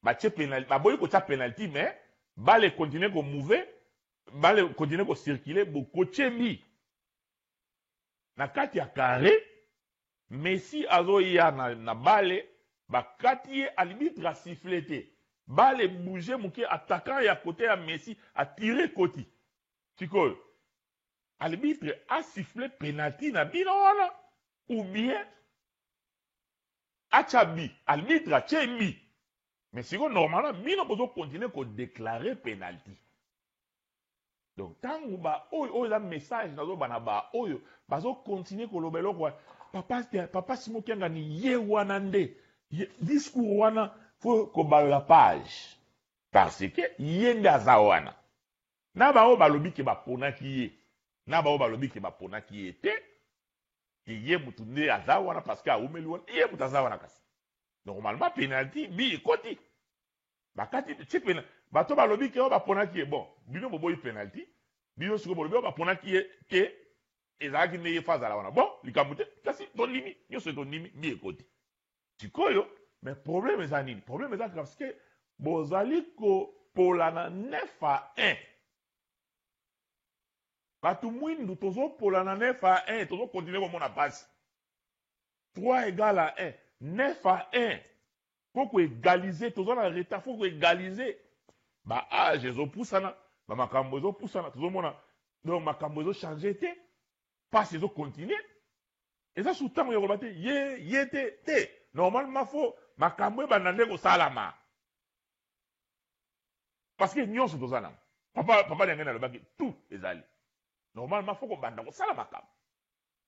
batie penalty baboyi kotia penalty mais balle econtinue ko mouve balle econtinue ko circuler bokotie bi na kati ya carré Messi azoya na, na balle bakati ye arbitre a siffle te balle bouge moke attaquant ya kote ya Messi atire koti sikoyo arbitre a siffle penalty na bino wana ou bien Atia but, arbitre atie but mais sikoyo normalement bino bozo continuer ko declarer penalty. Donc tango ba oyo oyo eza message nazo bana ba oyo bazo continuer koloba eloko wana papa papa Simon Kiangani ye wana nde discours wana faut kobalola page parce que ye nde aza wana na ba oyo balobi ke baponaki ye na ba oyo balobi ke baponaki ye te ke ye mutu nde aza wana parce que awumeli wana ye mutu aza wana kasi normalement penalty bi ekoti bakati ti pena bato balobi ke oyo baponaki ye bon bino boboyi penalty bino sikoyo bolobi oyo baponaki ye te ezalaki nde ye fa azala wana bon likambo te kasi tondimi nyonso tondimi bi ekoti sikoyo mais problème eza nini problème eza parce que bozali kopola na 9 à 1 Batu mwindu tozo pola na 9 à 1 tozo continuer komona pasi. 3 égale à 1, 9 à 1. Faut ko égaliser, toza na retard, faut ko égaliser. Ba âge ezo pusana, ba makambo ezo pusana, tozo mona donc makambo ezo changer te. Pasi ezo continuer. Eza sous tango ya koloba te ye ye te te. Normalement faut makambo ebanda nde kosalama. Parce que nionso toza nango. Papa papa Diangenda alobaki tout ezali. Normalement faut kobanda kosala makambo.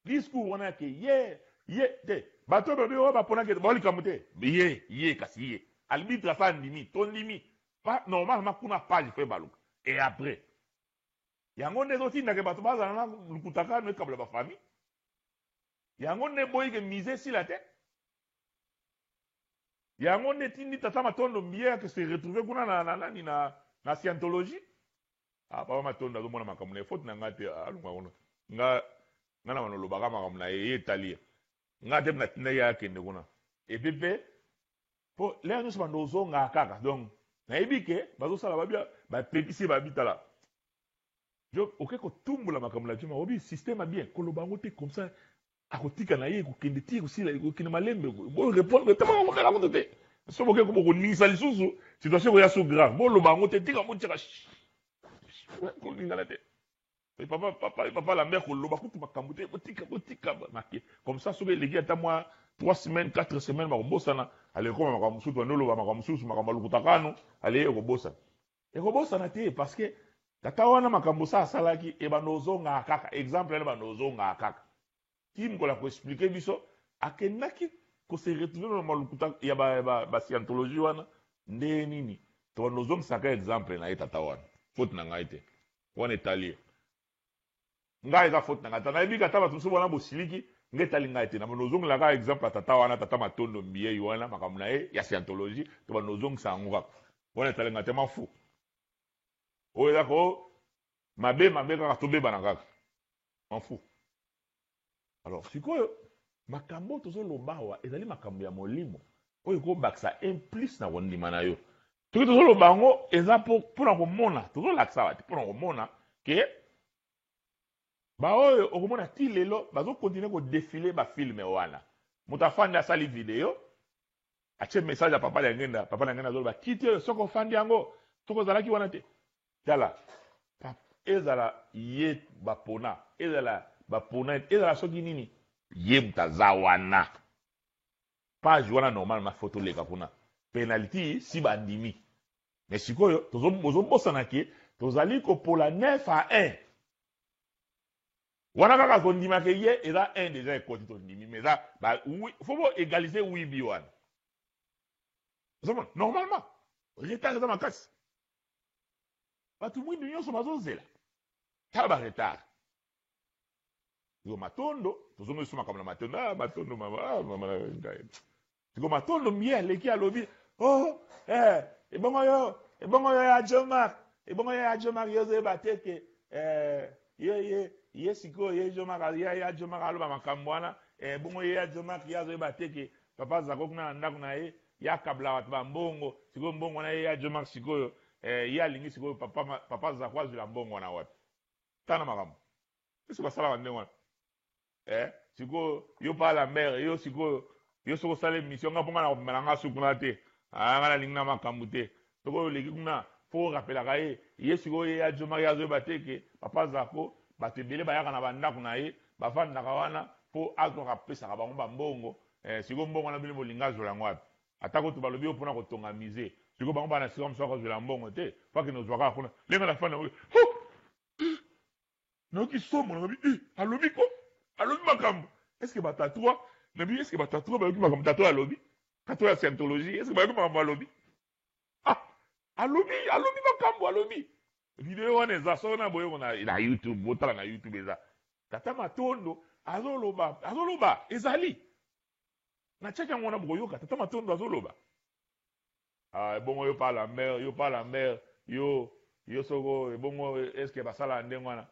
Discours wana ya ke ye ye te. Bato oyo balobi oyo baponaki bao likambo te. Ye ye kasi ye. Arbitre asa andimi, tondimi. Pa normalement kuna page faut ebaluka. Et après yango nde ezotinda ke bato bazala na lukuta kaka no ekabola ba famille. Yango nde eboyi ke musée esila te. Yango nde etindi tata Matondo Mbiye ake se retrouver kuna na na nani na na scientologie. Ah papa Matondo azomona makambo na ye faute na nga te alongwa kuna. Nga nga na bano lobaka makambo na ye ye etali ye. Nga te natindaki ye akende kuna. Et puis pe po l'heure nyonso bando ozonga kaka donc nayebi ke bazosala babia bapekisi ye babi tala jo oke kotumbola makambo na joma obi système ya bien koloba yango te comme ça akotika na ye kokende ti kosila kokende malembe bo répondre te makambo kutu te so boke bokoningisa lisusu situation ekoya so grave boloba yango te tika botiaka kolingana te. Et papa, papa, papa Lambert koloba kutu makambo te botika botika make comme ça soki eleki ata mwa 3 semaines 4 semaines bakobosana ale ekoma makambo mosusu bandi oloba makambo mosusu makambo ya lokuta kano ale ekobosana ekobosana te parce que tata wana makambo sa asalaki ebanda ozongaka kaka exemple wana ebanda ozongaka kaka ti mokolo ya koexplike biso akendaki kose retrouver na malukuta ya ba, ba, ba scientologie wana nde nini tobanda ozongisaka exemple na ye tata wana faute na ngai te wana etali ye ngai eza faute na ngai te nayebi kata bato mosusu wana bosiliki ngai etali ngai te na bando ozongela kaka exemple ya tata wana tata Matondo Mbiyei wana makambo na ye ya scientologie to bando ozongisa yango kaka wana etali ngai te mafu oyo eza ko mabe mabe kaka tobebana kaka mafu. Alors sikoyo makambo oyo tozoloba awa ezali makambo ya molimo oyo ekobakisa un plus na kondima na yo. Soki tozoloba yango eza mpona komona, tozolakisa awa te mpona komona ke baoyo okomona ti lelo bazokontinue kodefile bafilme wana. Moto afandi asali video atie message ya papa Liangenda, papa Liangenda azoloba kiti oyo soki ofandi yango soki ozalaki wana te. Tala ezala ye bapona ezala bapona ezala soki nini ye moto aza wana page wana normalement faut toleka kuna penalty si bandimi mais sikoyo bozobosana ke tozali kopola 9 à 1 wana kaka kondima ke ye eza 1 déjà ekoti tondimi mais eza faut bo égaliser wibi wana ozomona normalement retard eza makasi bato mwindu nyonso bazozela tala ba retard yo Matondo tozongi lisusu makambo na Matondo ah, Matondo mama ah, mama na ngai siko Matondo mie aleki alobi oh eh, ebongo yo ebongo yo ya Jomark ebongo yo ya Jomark yo ozoyeba te ke eh, ye ye ye sikoyo ye Jomark ye ya Jomark aloba makambo wana eh, bongo ye ya Jomark ye azoyeba te ke papa Zako kuna na ndako na ye ye akabla bato ba mbongo sikoyo mbongo wana ye ya Jomark sikoyo eh, ye alingi sikoyo papa, papa Zako azwila mbongo wana wapi tana makambo esi basalaka ndenge wana eh, sikoyo yo pa la mère yo sikoyo yo soki osala émission nga mpo nga na komela nga su kuna te ah, nga nalingi na makambo te soki oyo oleki kuna fo orapelaka ye ye sikoyo ye ya Jomaki azoyeba te ke papa Zako bato ebele bayaka na bandako na ye bafandaka wana mpo azwaka apesaka bango bambongo eh, sikoyo mbongo wana bino bolinga azwela yango wapi ata kutu balobi yo mpona kotonga musée sikoyo bango bana sikoyo mosu akozwela mbongo te fo akende ozwa kaka kuna lenga na fanda nayoki somo nalobi eh, alobi ko alobi makambo est ce que batatua nabi est ce que batatua bayoki makambo tatua alobi tatua ya scientologie est ce que bayoki makambo alobi ah alobi alobi makambo alobi video wana eza soko na boyoko na, na YouTube botala na YouTube eza tata Matondo azoloba azoloba ezali natiaki yango wana bokoyoka tata Matondo azoloba ah, ebongo yo pa Lambert yo pa Lambert yo yo soko ebongo eske basala ndenge wana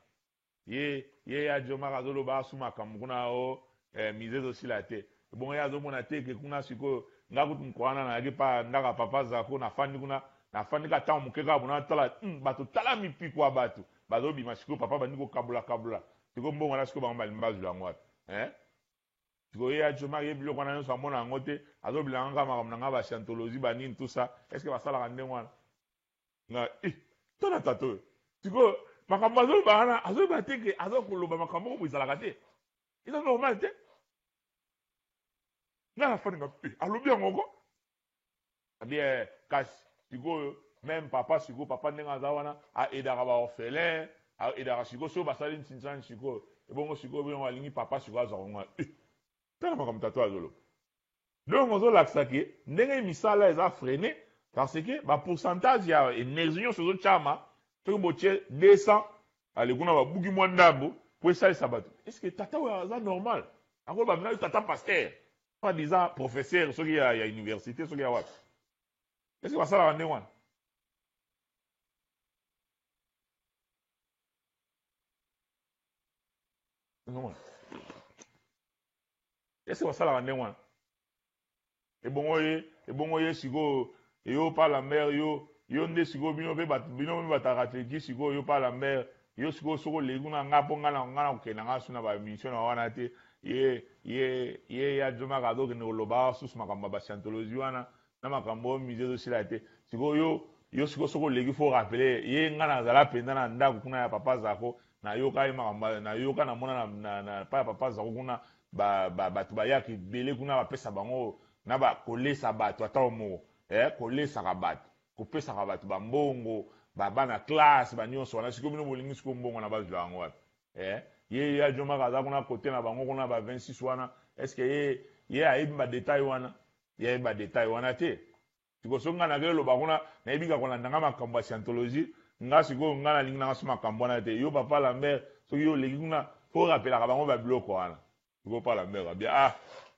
ye ye ya Jomaka azoloba asu makambo kuna o eh, mise ezosila te ebongo ye azomona te ke kuna sikoyo nga kutu mokolo wana nayaki pa ndako ya papa Zako nafandi kuna nafandi ka ntango moke kaka bona tala bato tala mipiko ya bato bazobima sikoyo papa bandi kokabola kabola sikoyo mbongo wana sikoyo bango balingi bazwila yango wapi eh? Sikoyo ye ya Jomar ye biloko wana nyonso amona yango te azobilanga kaka makambo na ngai ba scientologie ba nini tout ça est ce que basalaka ndenge wana nga eh tala tata oyo sikoyo makambo azoloba wana azoyeba te ke aza koloba makambo moko boye ezalaka te eza normal te nga nafandi nga eh, alobi yango ko bien kasi sikoyo même papa sikoyo papa ndenge aza wana aedaka ba orphelin aedaka sikoyo soki basali ntinsani sikoyo ebongo sikoyo bino balingi papa sikoyo azwa konga eh, tala makambo tata azoloba donc ozolakisa ke ndenge misala eza freine parce que ba pourcentage ya énergie nyonso ezotyama. Soki botie 200, ale kuna babuki mwa ndambo po esalisa bato. Est ce que tata oyo aza normal? Akoloba na yo tata pasteur, soit disant professeur soki ya, ya université soki ya wapi. Est ce que basalaka ndenge wana? Est ce que basalaka ndenge wana? Ebongo ye, ebongo ye sikoyo yo pa Lambert yo, yo nde sikoyo bino pe bato bino pe bataka Turquie sikoyo yo pa Lambert yo sikoyo soki oleki kuna nga po nga na nga na kokende nga su na ba mission na wana te ye ye ye ya Djomaka azokende koloba awa susu makambo ya ba scientologie wana na makambo oyo musée ezosila te sikoyo yo yo sikoyo soki oleki faut rappeler ye nga nazala mpenza na ndako kuna ya papa Zako nayoka ye makambo nayoka namona na, na, na pa ya papa Zako kuna ba, ba, bato bayaka ebele kuna bapesa bango na ba kolesa bato ata moko eh, kolesaka bato kopesaka bato bambongo ba bana classe ba nyonso wana sikoyo bino bolingi sikoyo mbongo na bazwa yango wapi eh, ye ye ajomaka aza kuna kote na bango kuna ba 26 wana est ce que ye ye ayebi ba detail wana ye ayebi ba detail wana te Sikoyo soki nga nake loba kuna nayebi ka kolanda nga makambo ya scientologie nga sikoyo nga nalingi nanga so makambo wana te yo papa Lambert soki yo oleki kuna faut rappelaka bango ba biloko wana sikoyo pa Lambert abi ah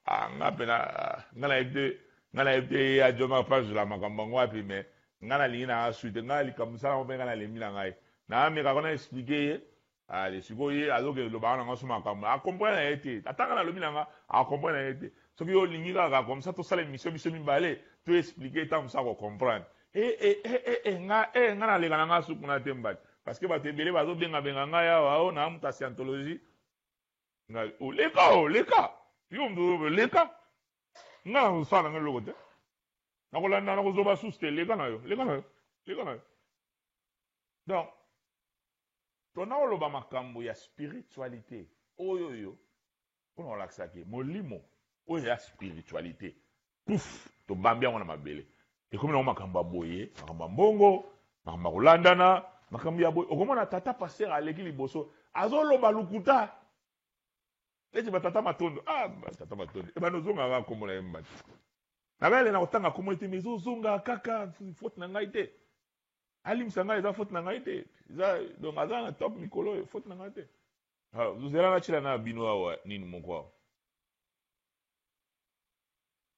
ah nga pena ah, nga nayebi te nga nayebi te ye ajomaka pa zula makambo yango wapi mais nga nalingi nanga su te nga likambo sala yango mpe nga nalembi na ngai naameka kona explike ye Ale sikoyo ye azokende lobaka na nga so makambo a comprendre na ye te ata nga nalobi na nga a comprendre na ye te soki yo olingi kaka comme ça tosala émission biso mibale to expliquer ntango mosusu ako comprendre e e e e e nga e nga naleka na nga su kuna te mbadi parce que bato ebele bazobenga benga ngai awa o na moto ya scientologie nga oleka oleka yo moto leka nga nakosala na nga eloko te nakolanda nakozoba susu te leka na yo leka na yo leka na yo donc Tona oloba makambo ya spiritualite oyo oyo pona kolakisa ke molimo oyo ya spiritualite pouf tobambi yango na mabele ekomi nango makambo ya boye makambo ya mbongo makambo ya kolandana makambo ya boye okomona tata pasteur aleki liboso azoloba lokuta neti batata matondo ah tata matondo ebanda ozonga kaka kombo na ye mbati nabele na kotanga kombo ete mais ezozonga kaka faute na ngai te Alimbisa ngai eza faute na ngai te. Eza donc aza na top mikolo oyo faute na ngai te. Ah, zela na tshela na bino awa nini moko awa.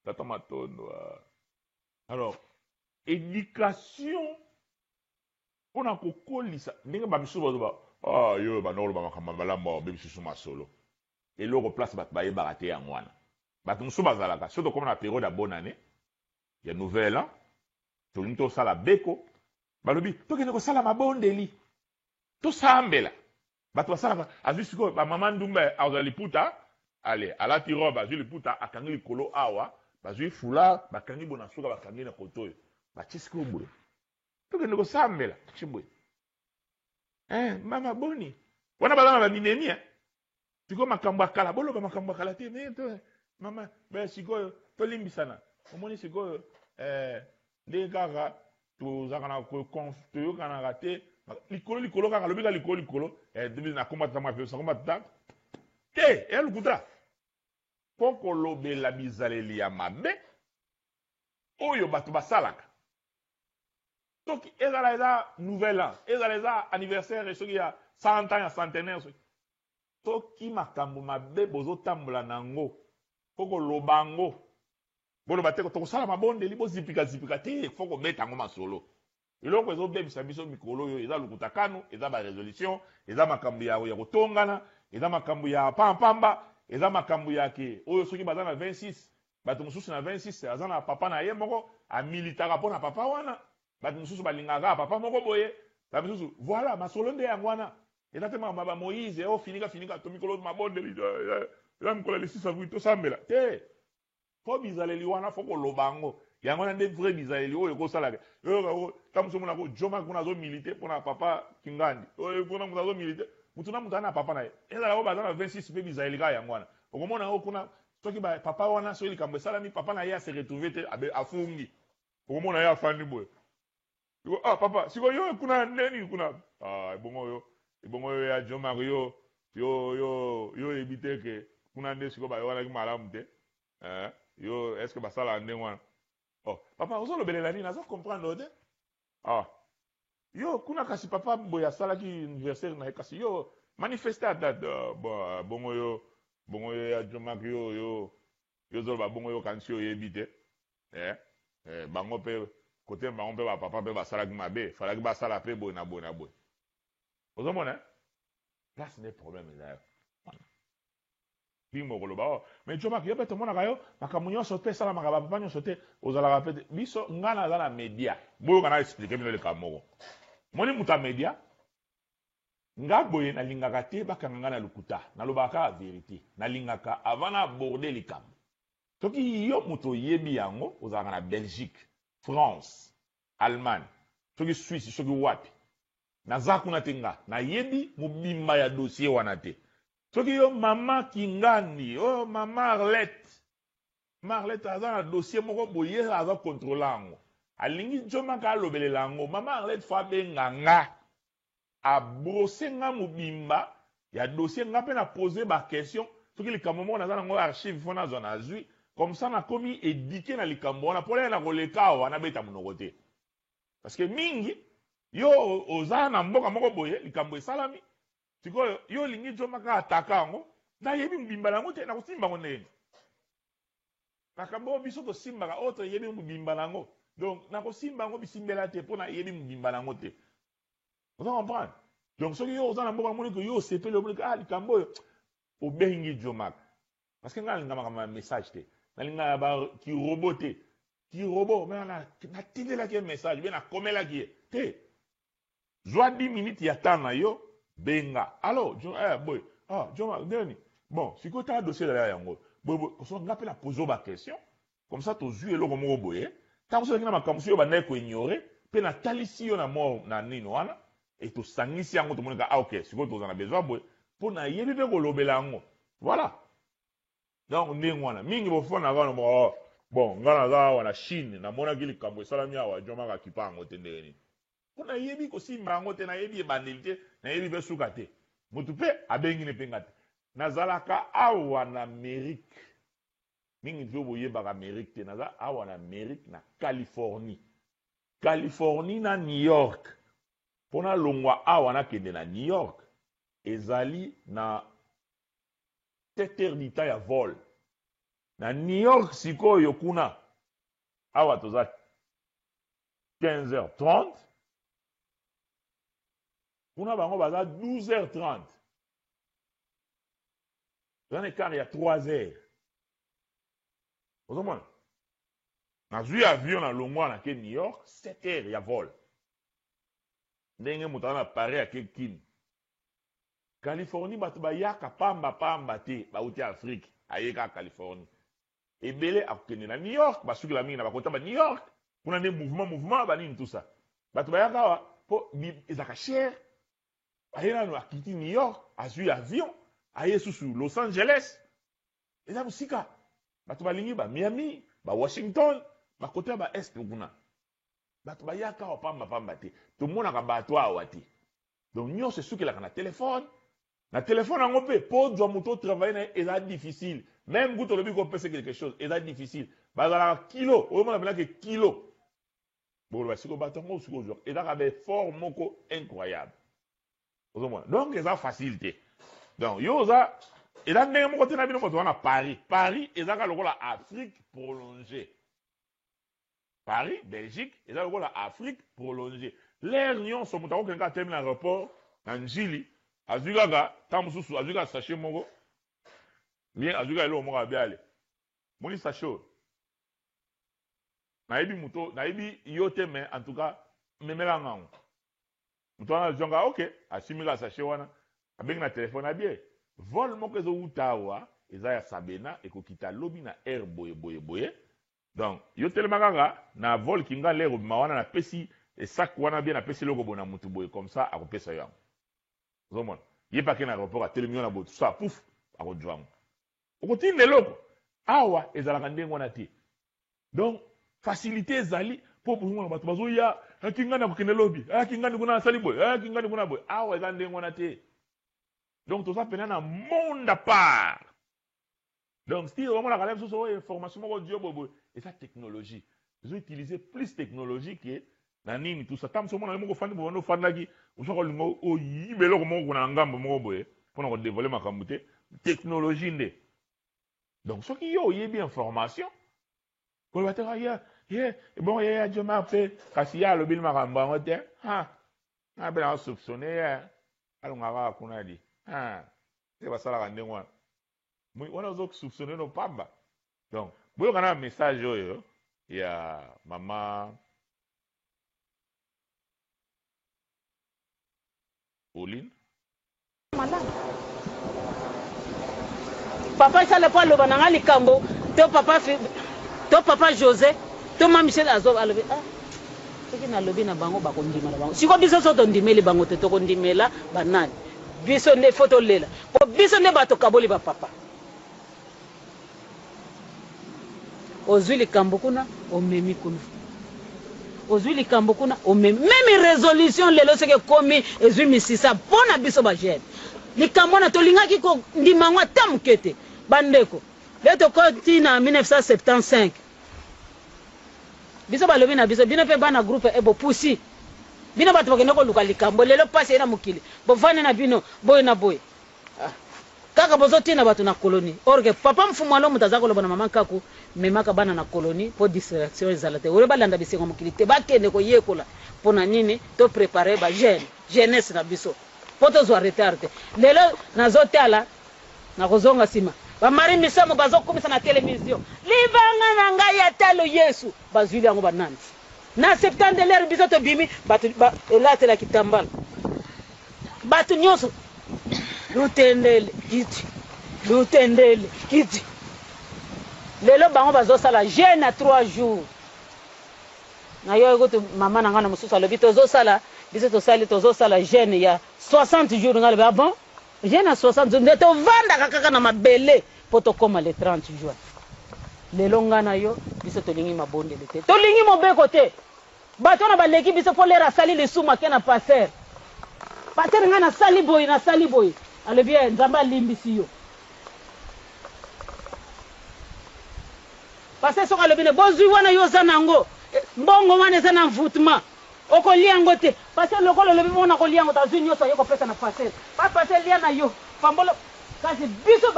Tata Matondo. Ah. Alors, éducation mpona kokolisa ndenge bamisusu bazoba ah, yo banda koloba makambo ya malamu awa obebisi su masolo eloko place bato bayebaka te yango wana bato mosusu bazalaka soki tokoma na periode ya bonne année ya nouvel an tolingi tosala beko balobi tokende kosala mabondeli tosambela bato basalaka azwi sikoyo bamama ndumba azwa liputa ale alati robe azwi liputa akangi likolo awa bazwi foulard bakangi bo na suka bakangi na koto oyo batie sikoyo boye tokende kosambela tie boye eh, mama boni wana baza na babinemi eh? Sikoyo makambo ya kala, boloba makambo ya kala te. Mais to mama, ba sikoyo tolimbisana. Omoni sikoyo eh, ndenge kaka tozalaka na toyokanaka te likolo likolo kaka lobi kaka likolo likolo eh, nakoma tata mwa nakoma tata te eya lokuta mpo kolobela bizaleli ya mabe oyo bato basalaka soki ezala eza nouvel an ezala eza anniversaire soki ya 100 ans ya centenaire soki soki makambo mabe bozotambola na yango fo koloba yango boloba te tokosala mabondeli bozipika zipika te fo kobeta yango masolo eloko ezobebisa biso mikolo oyo eza lokuta kanu eza ba resolution eza makambo ya, ya kotongana eza makambo ya pampamba eza makambo ya ke oyo soki baza na 26 Bato mosusu na 26 aza na papa na ye moko amilitaka mpo na papa wana. Bato mosusu balingaka kaka papa moko boye. Ba misusu voilà masolo nde yango wana. Eza te makambo ya ba Moïse oh finika finika to mikolo mabondeli eh, eh, eza mikolo ya le 6 avril tosambela te. Fo bizaleli wana fo koloba yango. Yango wana nde vrai bizaleli oyo ekosalaka. Ntango mosusu omona ko Joma kuna azo milite mpo na papa Kingandi. Oyo kuna moto azo milite. Moto na moto aza na papa na ye. Ezala oyo baza na 26 mpe bizaleli kaka yango wana. Okomona yango kuna soki ba papa wana soki likambo esalami papa na ye a se retrouver te abe afungi okomona ye afandi boye siko ah papa siko yo kuna ndeni kuna ah ebongo yo ebongo yo ya John Mario yo yo yo oyebi te ke kuna nde siko bayokanaki malamu te eh yo est ce que basalaka ndenge wana oh papa ozolobelela nini nazo comprendre yo te ah. Yo kuna kasi papa boye asalaki anniversaire na ye kasi yo manifeste ata bongo yo bongo yo ya Djomack yo yo yo ozoloba bongo yo okanisi oyebi te eh, eh, bango pe kote bango pe ba papa pe basalaki mabe falaki basala pe boye na boye na boye ozomona eh? Place nde problème eza wana. Bimo okoloba oh mais Djomack yo pe tomonaka yo makambo nyonso pe esalamaka ba papa nyonso te ozalaka pe te biso nga naza na media boyoka na explique bino likambo moko moni moto ya media nga boye nalingaka te bakanga nga na lokuta nalobaka kaka verite nalingaka avant na aborde likambo soki yo moto oyebi yango ozalaka na Belgique France Allemagne soki Suisse soki wapi naza kuna te nga nayebi mobimba ya dossier wana te Soki yo mama kingandi oh mama arlette mama arlette aza na dossier moko boye ye aza controler yango alingi djomaka alobelela yango mama arlette faut abenga nga a brosser nga mobimba ya dossier nga pe na poser ba question soki likambo moko naza nango archive faut nazwa nazui comme ça nakomi eduque na likambo wana po lere nakoleka awa nabeta monoko te parce que mingi yo oza na mboka moko boye likambo esalami Sikoyo yo olingi Djoma kaka ataka yango, nayebi mobimba na yango te, nakosimba yango ndenge nini? Makambo oyo biso tosimbaka oyo toyebi mobimba na yango, donc nakosimba yango bisimbela te mpo nayebi mobimba na yango te. Ozo comprendre? Donc soki yo oza na mboka omoni ke yo osepeli omoni ke ah likambo oyo obengi Djomak. Parce que ngai nalinga makambo ya message te. Nalinga ba ki robot te. Ki robot, mais natindelaki ye message, bien nakomelaki ye. Te. Zwa 10 minutes ya temps na yo, benga. Allo, jo, eh, boye. Ah, jo, ndenge nini? Bon, sikoyo tala dossier ezali yango. Boye, boye, koso nga pe na poser yo ba question. Comme ça tozui eloko moko boye. Tango mosusu ezalaki na makambo mosusu yo obandaki ko ignorer, pe natalisi yo na mort na nini wana, et tosangisi yango tomoni ka ah ok, sikoyo toza na besoin boye, po nayebi pe kolobela yango. Voilà. Donc ndenge wana mingi bofandaka wana oh, bon nga naza awa na Chine namonaki likambo esalami awa Djomaka akipa yango te ndenge nini? Po nayebi kosimba yango te, nayebi ebandeli te, nayebi pe suka te. Mutu pe abengi ne pe nga te. Nazalaka awa na Amerique. Mingi pe boyebaka Amerique te. Naza awa na Amerique na Californie. Californie na New York. Po nalongwa awa nakende na New York ezali na 7 heures du temps ya vol. Na New York sikoyo kuna awa toza 15h30 kuna bango baza 12h30 eza na écart ya 3 heures ozomona nazwi avion na longwa na ke New York 7 heures ya vol ndenge moto aza na Paris ake Kin Californie bato bayaka pamba pamba te bauti Afrique aye kaka Californie Ebele akokende na New York, basukela mingi na bakota ba New York, kuna nde mouvement mouvement ba nini tout ça. Bato bayaka awa po ezalaka cher, aye nanu akiti New York, azui avion, aye susu Los Angeles, eza mosika. Bato balingi ba Miami, ba Washington, ba kota ya ba Est kuna. Bato bayaka awa pamba pamba te. Tomonaka bato awa te. Donc nyonso esukelaka na telephone. Na telephone yango pe po ozwa moto o travailler na ye eza difficile. Meme kutu olobi ko pesa quelque chose eza difficile. Bazalaka kilo, oyomona pena ke kilo. Boloba sikoyo bato yango sikoyo ozwa ezaka ba effort moko incroyable. Ozomona? Donc eza facile te. Donc yo oza eza ndenge moko te na bino bato wana Paris. Paris ezaka lokola Afrique prolongée. Paris, Belgique eza lokola Afrique prolonge. L'heure nionso moto akokende kaka atelemi na aeroport na Ndjili azui kaka tango mosusu azui kaka sachet moko bien azui kaka eloko moko abi ale moni sachet oyo nayebi moto nayebi yo te mais en tout cas memela nga yango moto wana azui yango ok asimbi kaka sachet wana abengi na telefone abie vol moko ezowuta awa eza ya Sabena ekokita lobi na heure boye boye boye Donc yo telema kaka na vol kinga l'heure obima wana na pesi sac wana bien na pesi eloko boye na mutu boye comme ça ako pesa yo yango ozo mona ye pe ake na aeroport atelemi wana boye tout ça pouf ako zua yango okotinda eloko awa ezalaka ndenge wana te donc facilité ezali po bozomona bato bazoya kingani akokende lobi kingani kuna asali boye kingani kuna boye awa eza ndenge wana te donc toza pena na monde à part. Donc si omonaka na biso oyo information moko dio boye boye eza technologie. Ezo utiliser plus technologie que Na nini tout ça. Tango mosusu omona yo moko ofandi boye wana ofandaki, ozoka olinga oyiba eloko moko kuna na ngambo moko boye pona ko devoiler makambo te. Technologie nde. Donc soki yo oyebi information, koloba te ah, ye ye ebongo ye ya Djomar pe kasi ye alobeli makambo yango te. Ha! Nga pe nazo soupçonner ye alonga kaka kuna di. Ha! Te basalaka ndenge wana. Wana ozo soupçonner no pamba. Donc boyoka na message oyo ya mama Pauline. Malamu. Papa Charles po aloba na nga likambo to papa to papa Jose to ma Michel azo alobi ah soki nalobi na bango bakondima na bango. Siko biso so tondimeli bango te tokondimela banani? Biso nde faut tolela po biso nde bato kaboli ba papa. Ozui likambo kuna omemi kuna ozui likambo kuna omemi meme resolution lelo soki ekomi ezui misisa mpo na biso ba jeune likambo wana tolingaki kondima yango ata moke te bandeko lelo tokoti na 1975 biso balobi na biso bino mpe bana groupe e bopusi bino bato bakende koluka likambo lelo mpasi eye na mokili bovandi na bino boye na boye Ah kaka bozo tinda batu na colonie or que papa mfumu alo mutu aza koloba na maman kaku memaka bana na colonie po distraction ezala te oyo balanda bisengo ya mokili te bakende koyekola pona nini to preparer ba jeune jeunesse na biso po tozua retard te lelo nazo tala nakozonga sima ba marie misamu bazo kumisa na television libanga na ngai ya talo yesu bazuili yango ba nani na 70 l'heure biso tobimi batu ba elatela kitambala Bato nyonso lutendele kiti lutendele kiti lelo bango bazosala jeune ya 3 jours nayoki kutu mama na ngai na mosusu alobi tozosala biso tosali tozosala jeune ya 60 jours ngai alobi ah bon jeune ya 60 jours nde tovandaka kaka na mabele mpo tokóma le 30 juin lelo ngai na yo biso tolingi mabondeli te tolingi mobeko te Bato wana baleki biso po lere asali lisumu ake na pasteur pasteur ngai nasali boye nasali boye alobi eh nzambe alimbisi yo pasteur soki alobi ne bozwi wana yo oza nango eh, mbongo wana eza na envoûtement okolia yango te pasteur lokola olobi bongo nakolia yango te azwi nyonso aye kopesa na pasteur pa pasteur lia na yo pambolo kasi biso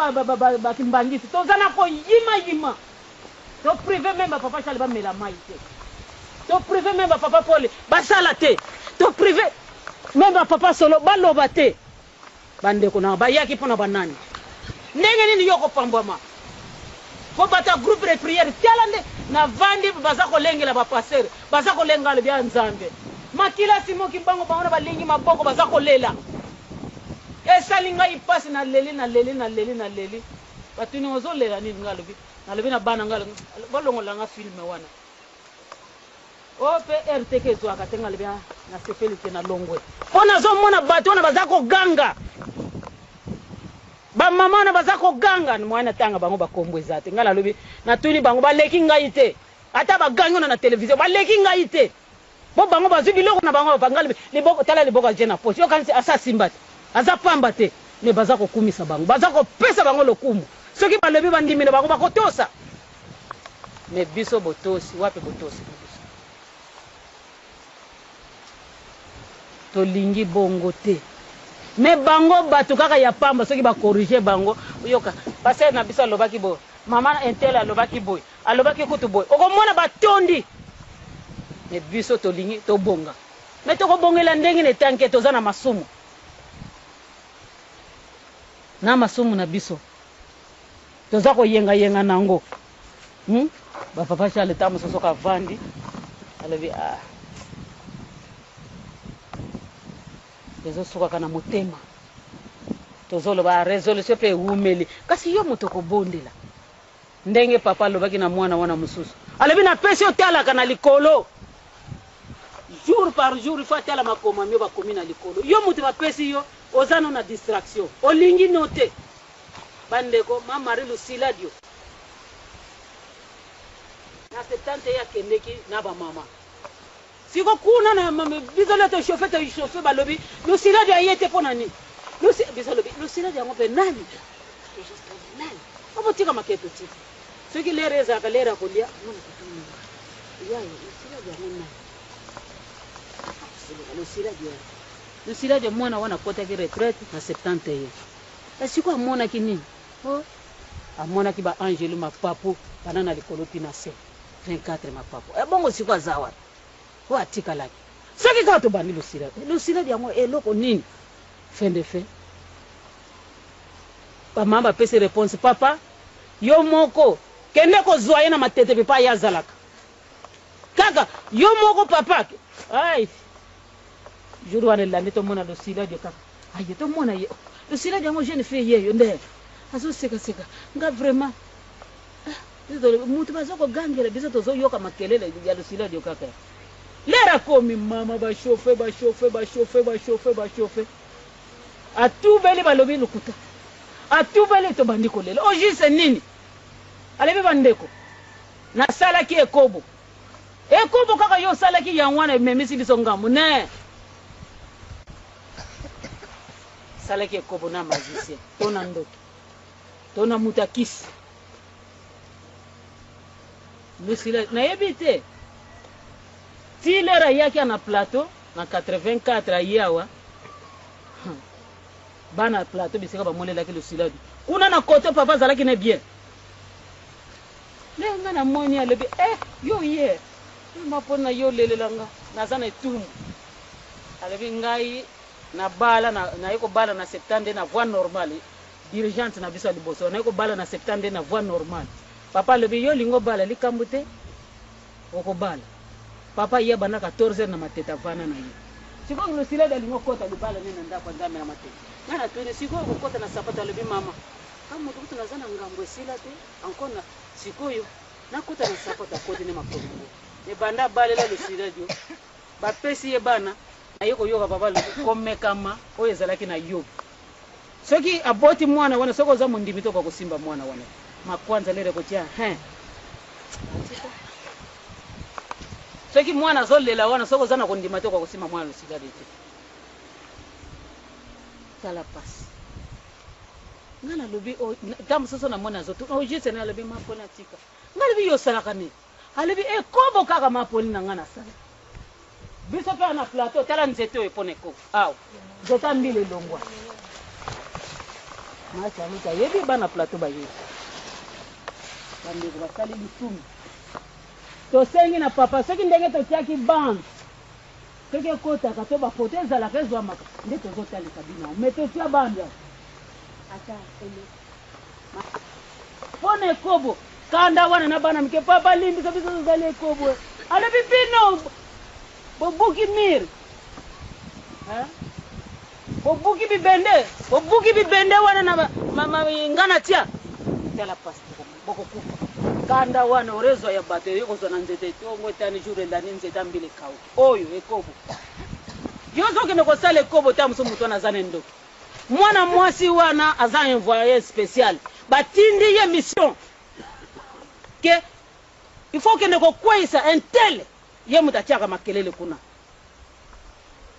bakimbangisi toza na koyimayima To prive meme ba papa Charles ba mela mayi te. To prive meme ba papa Paul ba sala te. To prive meme ba papa Solo ba loba te. Ba ndeko na ba yaki pona ba nani? Ndenge nini yo oko pambwama? Po bato ya groupe de prière tala nde na vandi baza kolengela ba pasteur baza kolenga alobi ya Nzambe. Makila Simon Kimbangu bango na balingi maboko baza kolela. Esali ngai pasi na leli na leli na leli na leli. Batuni ozo lela nini ngai alobi Nalobi na bana nga bolongolela nga film wana. Oh pe RTK ezuaka te nga lobi ah nasepeli te na longwe. Po nazo mona batu wana baza ko ganga. Ba maman wana baza ko ganga moyen na tanga bango ba kombo eza te. Nga nalobi natuni bango baleki ngai te. Ata ba gangi wana na television baleki ngai te. Po bango bazui biloko na bango ba ngai liboko tala liboko atie na poche yo okanisi asi asimba te aza pamba te mais baza kokumisa bango baza kopesa bango lokumu soki balobi bandimi na bango bakotosa mais biso botosi wapi botosi na biso tolingi bongo te mais bango batu kaka ya pamba soki ba corriger bango oyoka pasteur na biso alobaki boye mama intel alobaki boye Alobaki kutu boye okomona batondi mais biso tolingi tobonga mais tokobongela ndenge nini tant que toza na masumu na masumu na biso toza koyenga yenga nango hum? Ba papa Charles tango mosusu soki avandi alobi ah ezosukaka na motema tozoloba resolution pe ewumeli kasi yo moto okobondela Ndenge papa alobaki na mwana wana mosusu, alobi napesi yo talaka na likolo jour par jour, il faut atala makomami oyo bakomi na likolo. Yo moto bapesi yo oza no na distraction, olingi no te. Bandeko, ma Marie Lusiladio na 70 ye akendeki na ba mama siko kuna na biso leo to chauffe to chauffe, balobi Lusiladio aye te mpo na nini? Biso lobi Lusiladio yango mpe nani? Nani? Obotika maketo tika. Soki lere ezalaka lere ya kolia, mwana kotuna nga. Yaya, esila yango nani? Lusiladi Lusiladi mwana wana akotaki retraite na 71. Sikoyo amonaki nini? Oh, amonaki ba angelu mapapu banda na likolo ti na se, 24 mapapu. Ebongo sikoyo aza wapi? Oyo atikalaki. Soki kaka tobandi Lusiladi, Lusiladi yango eloko nini? Fin de fin, ba mama bapesi reponse, papa yo moko kende kozwa ye na matete epai ye azalaka. Kaka yo moko papa. Ai, jour wana elandi tomona Lusiladi kaka. Aye tomona ye. Lusiladi yango jeune fille yeyo nde azoseka seka. Nga vraiment mutu bazo kogangela biso tozoyoka makelele ya Lusiladi kaka. Lera akomi mama ba chauffe ba chauffe ba chauffe ba chauffe ba chauffe. Atubeli balobi lokuta. Atubeli tobandi kolela. Au juste nini? Alobi bandeko nasalaki ekobo. Ekobo kaka yo osalaki yango wana ememisi biso ngambo ne. Salaki ekobo na magicien to na ndoki to na moto ya kisi. Lucila nayebi te. Ti lere ayaki na plateau na 84 aye awa. Bana plateau bisika bamonelaki Lucila kuna na kote papa azalaki ne bien. Nde nga namoni alobi eh yo ye ma pona yo lelela nga naza na etumbu. Alobi ngai na bala naye kobala na 72 na voie normale, dirigeante na biso ya liboso naye kobala na 72 na voie normale. Papa alobi yo olingi obala likambo te okobala. Papa ye abanda 14 heures na matete avanda na ye. Sikoyo Lucilade alingi okota libala ne na ndako ya Nzambe na matete. Ngai natuni sikoyo okokota na sapato alobi mama ka moto kutu naza na ngambo esila te encore na sikoyo nakota na sapato akoti ne makolo ngo. Mais banda abalela Lucilade yo bapesi ye bana naye koyoka papa alobi komekama oyo ezalaki na Yobo. Soki aboti mwana wana soki oza mondimi te okoka kosimba mwana wana te. Makwanza lere kotia hein. Soki mwana azolela wana soki oza na kondima te okoka kosimba mwana Lusilade te. Tala pasi. Nga nalobi ntango mosusu namoni azotuna au juste nalobi maponi atika. Nga alobi yo osalaka nini? Alobi ekobo kaka maponi na nga nasala. Biso pe na plateau tala nzete oyo pona ekobo awa nzete ya mbila elongwa. Ma Charlotte ayebi bana plateau bayebi. Bandeko basali lisumu. Tosengi na papa soki ndenge totiaki bande soki ekotaka to ba photo ezalaka ezwamaka nde tozotalisa bino mais totia bande awa ata eloko Pona ekobo kanda wana na bana mike papa limbisa biso tozali ekobo alobi bino bobuki mur hein? Bobuki bibende bobuki bibende wana na ma, ma, nga na tia tala pasteur bokokufa kanda wana orezwa ya bato eye kozwa na nzete tongo etani jour elandi nzete ya mbila ekauki oyo ekobo yo ozokende kosala ekobo ta mosusu moto wana aza na ndoki Mwana mwasi wana aza envoye special batindi ye mission que il faut okende kokweyisa un tel ye moto atiaka makelele kuna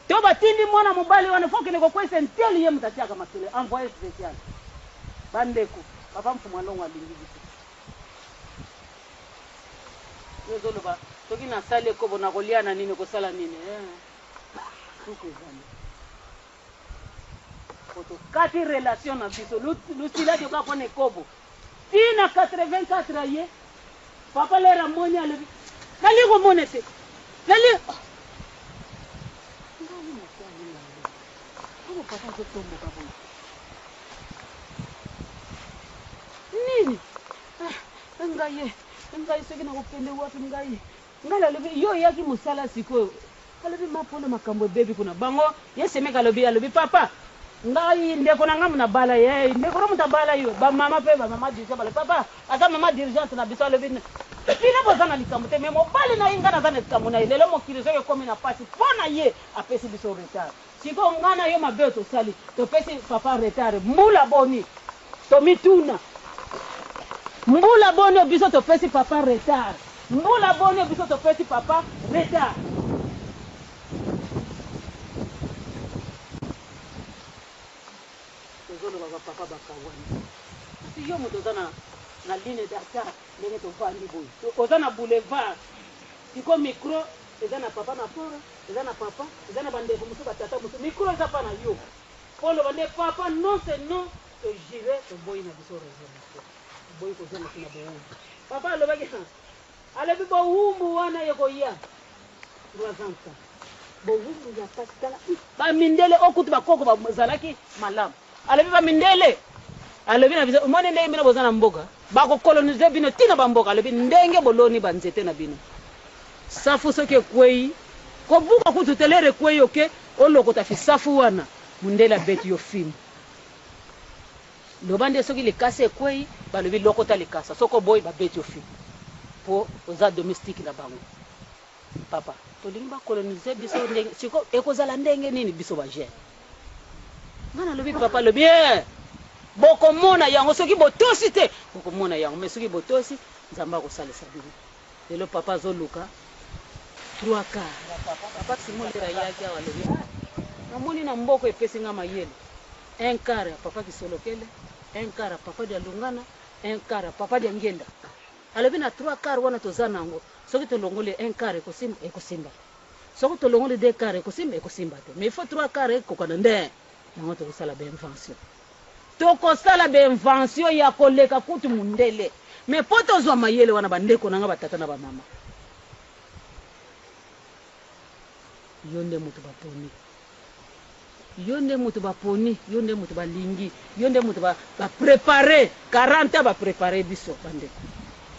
to batindi mwana mobali wana faut okende kokweyisa un tel ye moto atiaka makelele envoye special. Bandeko papa Mfumu Alongo alingi biso. Yo ozoloba soki nasali ekobo nakolia na nini kosala nini eh. Suka ezali. Po tokati relation na biso. Lucila Dioka pona ekobo. Ti na 84 aye. Papa lere amoni alobi nalingi komona te. Nali oh. Ngai natali ngai. Oyo papa azotomboka boye. Nini? Ah, ngai ngai soki nakokende wapi ngai Ngai nalobi yo oyaki musala sikoyo alobi ma pona makambo ebebi kuna bango ye semeki alobi alobi papa ngai ndeko na ngai muna bala ye ndeko na mutu abala yo ba mama pe ba mama dirigeant balobi papa aza mama dirigeante na biso alobi bino boza na likambo te mais mobali na ye ngai naza na likambo na ye lelo mokili soki ekomi na pasi po na ye apesi biso retard sikoyo ngai na yo mabe oyo tosali topesi papa retard mbula boni Tomituna, Mbula boni oyo biso topesi papa retard? Mbula boni oyo biso topesi papa retard? Tozoloba ba papa bakabwani. Kasi yo moto oza na, na ligne d'attaque ndenge tovandi boye. Oza na boulevard. Sikoyo micro eza na papa na pora. Eza na papa, eza na ba ndeko mosusu, ba tata mosusu. Micro eza pa na yo. Po oloba nde papa non c'est non, to jure toboyi na biso resolution. Toboyi kozonga ti na bowumbu. Papa alobaki ha, alobi bowumbu wana ekoya 3 ans temps. Bowumbu ya pasi tala ba mindele oyo kutu ba koko bazalaki malamu. Alobi ba mindele alobi na biso omoni ndenge bino boza na mboka bako coloniser bino ti na ba mboka alobi ndenge boloni ba nzete na bino safu soki ekweyi kobuka kutu te lere ekweyi oke olokota fisafu wana mundele abeti yo fimbu loba nde soki likasa ekweyi balobi lokota likasa soki oboyi babeti yo fimbu po oza domestique na bango Papa tolingi ba coloniser biso ndenge siko ekozala ndenge nini biso ba jeune nga nalobi papa alobi eh bokomona yango soki botosi te bokomona yango mais soki botosi nzambe akosalisa bino lelo papa azoluka trois quarts papa papa Simon lera ayaki awa alobi ah namoni na mboka epesi nga mayele un quart ya papa Kisolokele un quart ya papa Dialungana un quart ya papa Diangienda Alobi na trois quart wana toza nango soki tolongoli un quart ekosimba? Ekosimba te. Soki tolongoli deux quart ekosimba? Ekosimba te. Mais il faut trois quart ekokana nde yango tokosala ba invention. Tokosala ba invention ya koleka kutu mundele. Mais po tozwa mayele wana ba ndeko na nga ba tata na ba mama. Yo nde mutu baponi. Yo nde mutu ba poni, yo nde mutu ba lingi, yo nde mutu ba ba preparer, 40 ans ba preparer biso ba ndeko.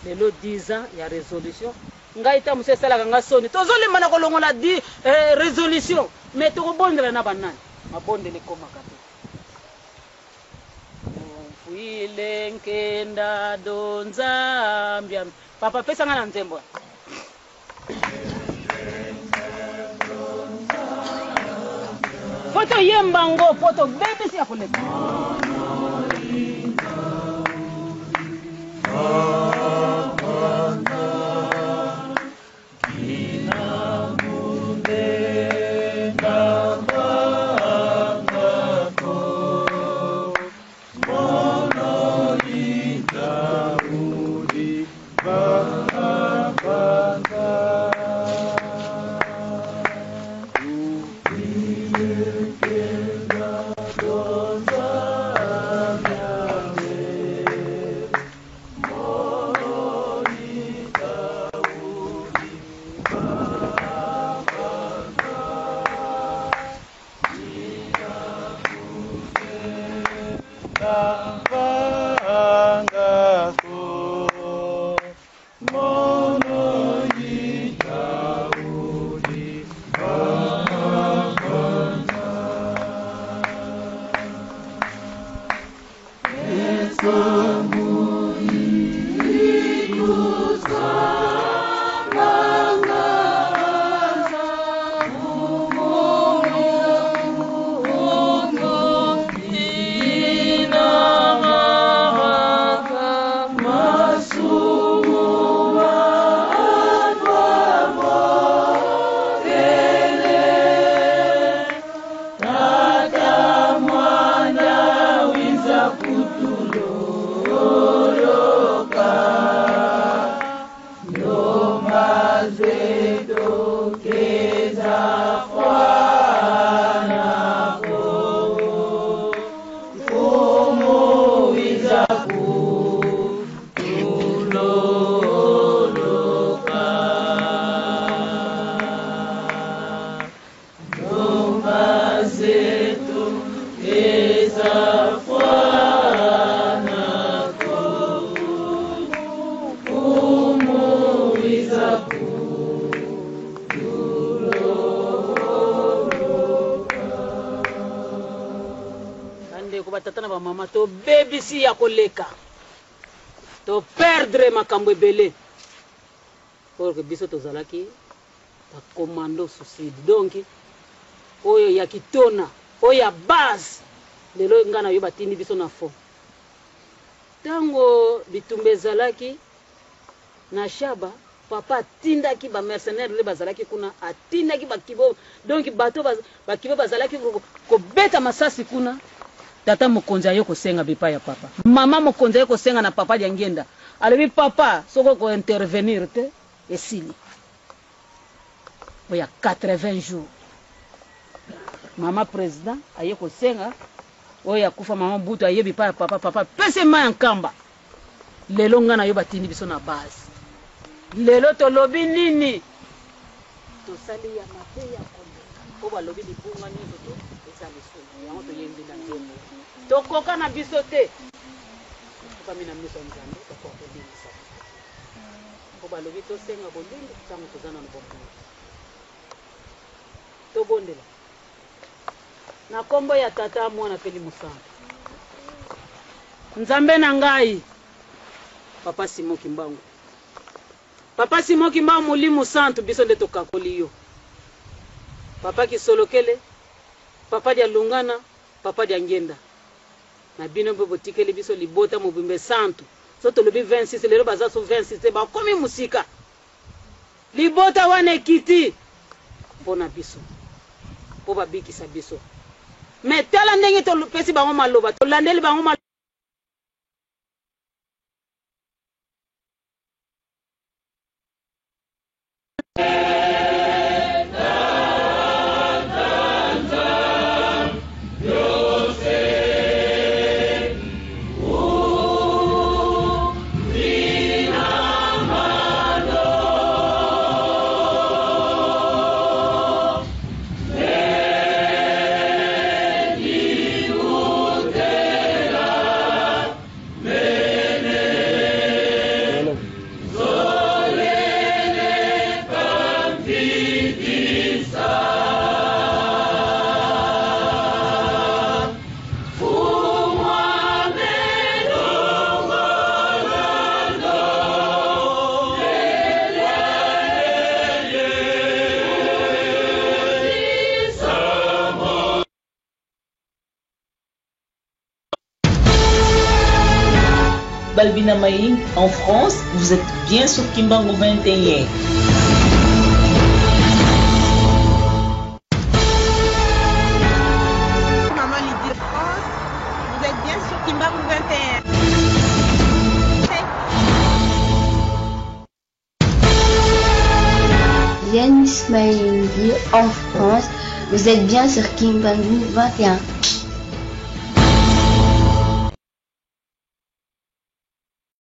Lelo 10 ans ya resolution, ngai tango mosusu esalaka nga soni, tozo lemba na kolongola di eh, resolution, mais toko bondela na ba nani? Mabondeli ekomaka te. Mfuile nkenda do Nzambi. Papa pesa nga na nzembo wana. Po toyemba ngo po tobebisi ya koleka. Bandeko ba tata na ba mama tobebisi ya koleka to perdre makambo ebele or que biso tozalaki ba commando suicide donc oyo ya kitona oyo ya base lelo nga na yo batindi biso na fond tango bitumba ezalaki Na Shaba, papa atindaki ba mercenaires nde bazalaki kuna, atindaki ba kibo, donc bato ba, ba kibo bazalaki kobeta masasi kuna. Tata mokonzi aye kosenga bipai ya papa. Mama mokonzi aye kosenga na papa Diangienda. Alobi papa, soki oko intervenir te, esili. Oyo ya 80 jours. Mama president aye kosenga oyo akufa mama Butu aye bipai ya papa, papa apesi ye mayi ya Nkamba. Lelo nga na yo batindi biso na base. Lelo tolobi nini? Tosali ya mabe ya koleka. Po balobi libunga nionso to eza lisumu. Yango toyembi na nzembo wana. Tokoka na biso te. Tofukami na miso ya Nzambe akoka kolimbisa biso. Po balobi tosenga bolimbisi tango toza nanu bomoi. Tobondela. Na kombo ya Tata, Mwana pe Elimo Santu. Nzambe na ngai, Papa Simon Kimbangu. Papa Simon Kimbangu Molimo Santu biso nde tokakoli yo. Papa Kisolokele, Papa Dialungana, Papa Diangienda. Na bino mpe botikeli biso libota mobimba esantu. Soki tolobi 26 lelo baza su 26 te bakomi mosika. Libota wana ekiti mpo na biso, mpo babikisa biso. Mais tala ndenge topesi bango maloba, tolandeli bango maloba. Balbina Maïng, en France, vous êtes bien sur Kimbangu 21. Maman Lydie de France, vous êtes bien sur Kimbangu 21. Yanis Mayindi en France, vous êtes bien sur Kimbangu 21.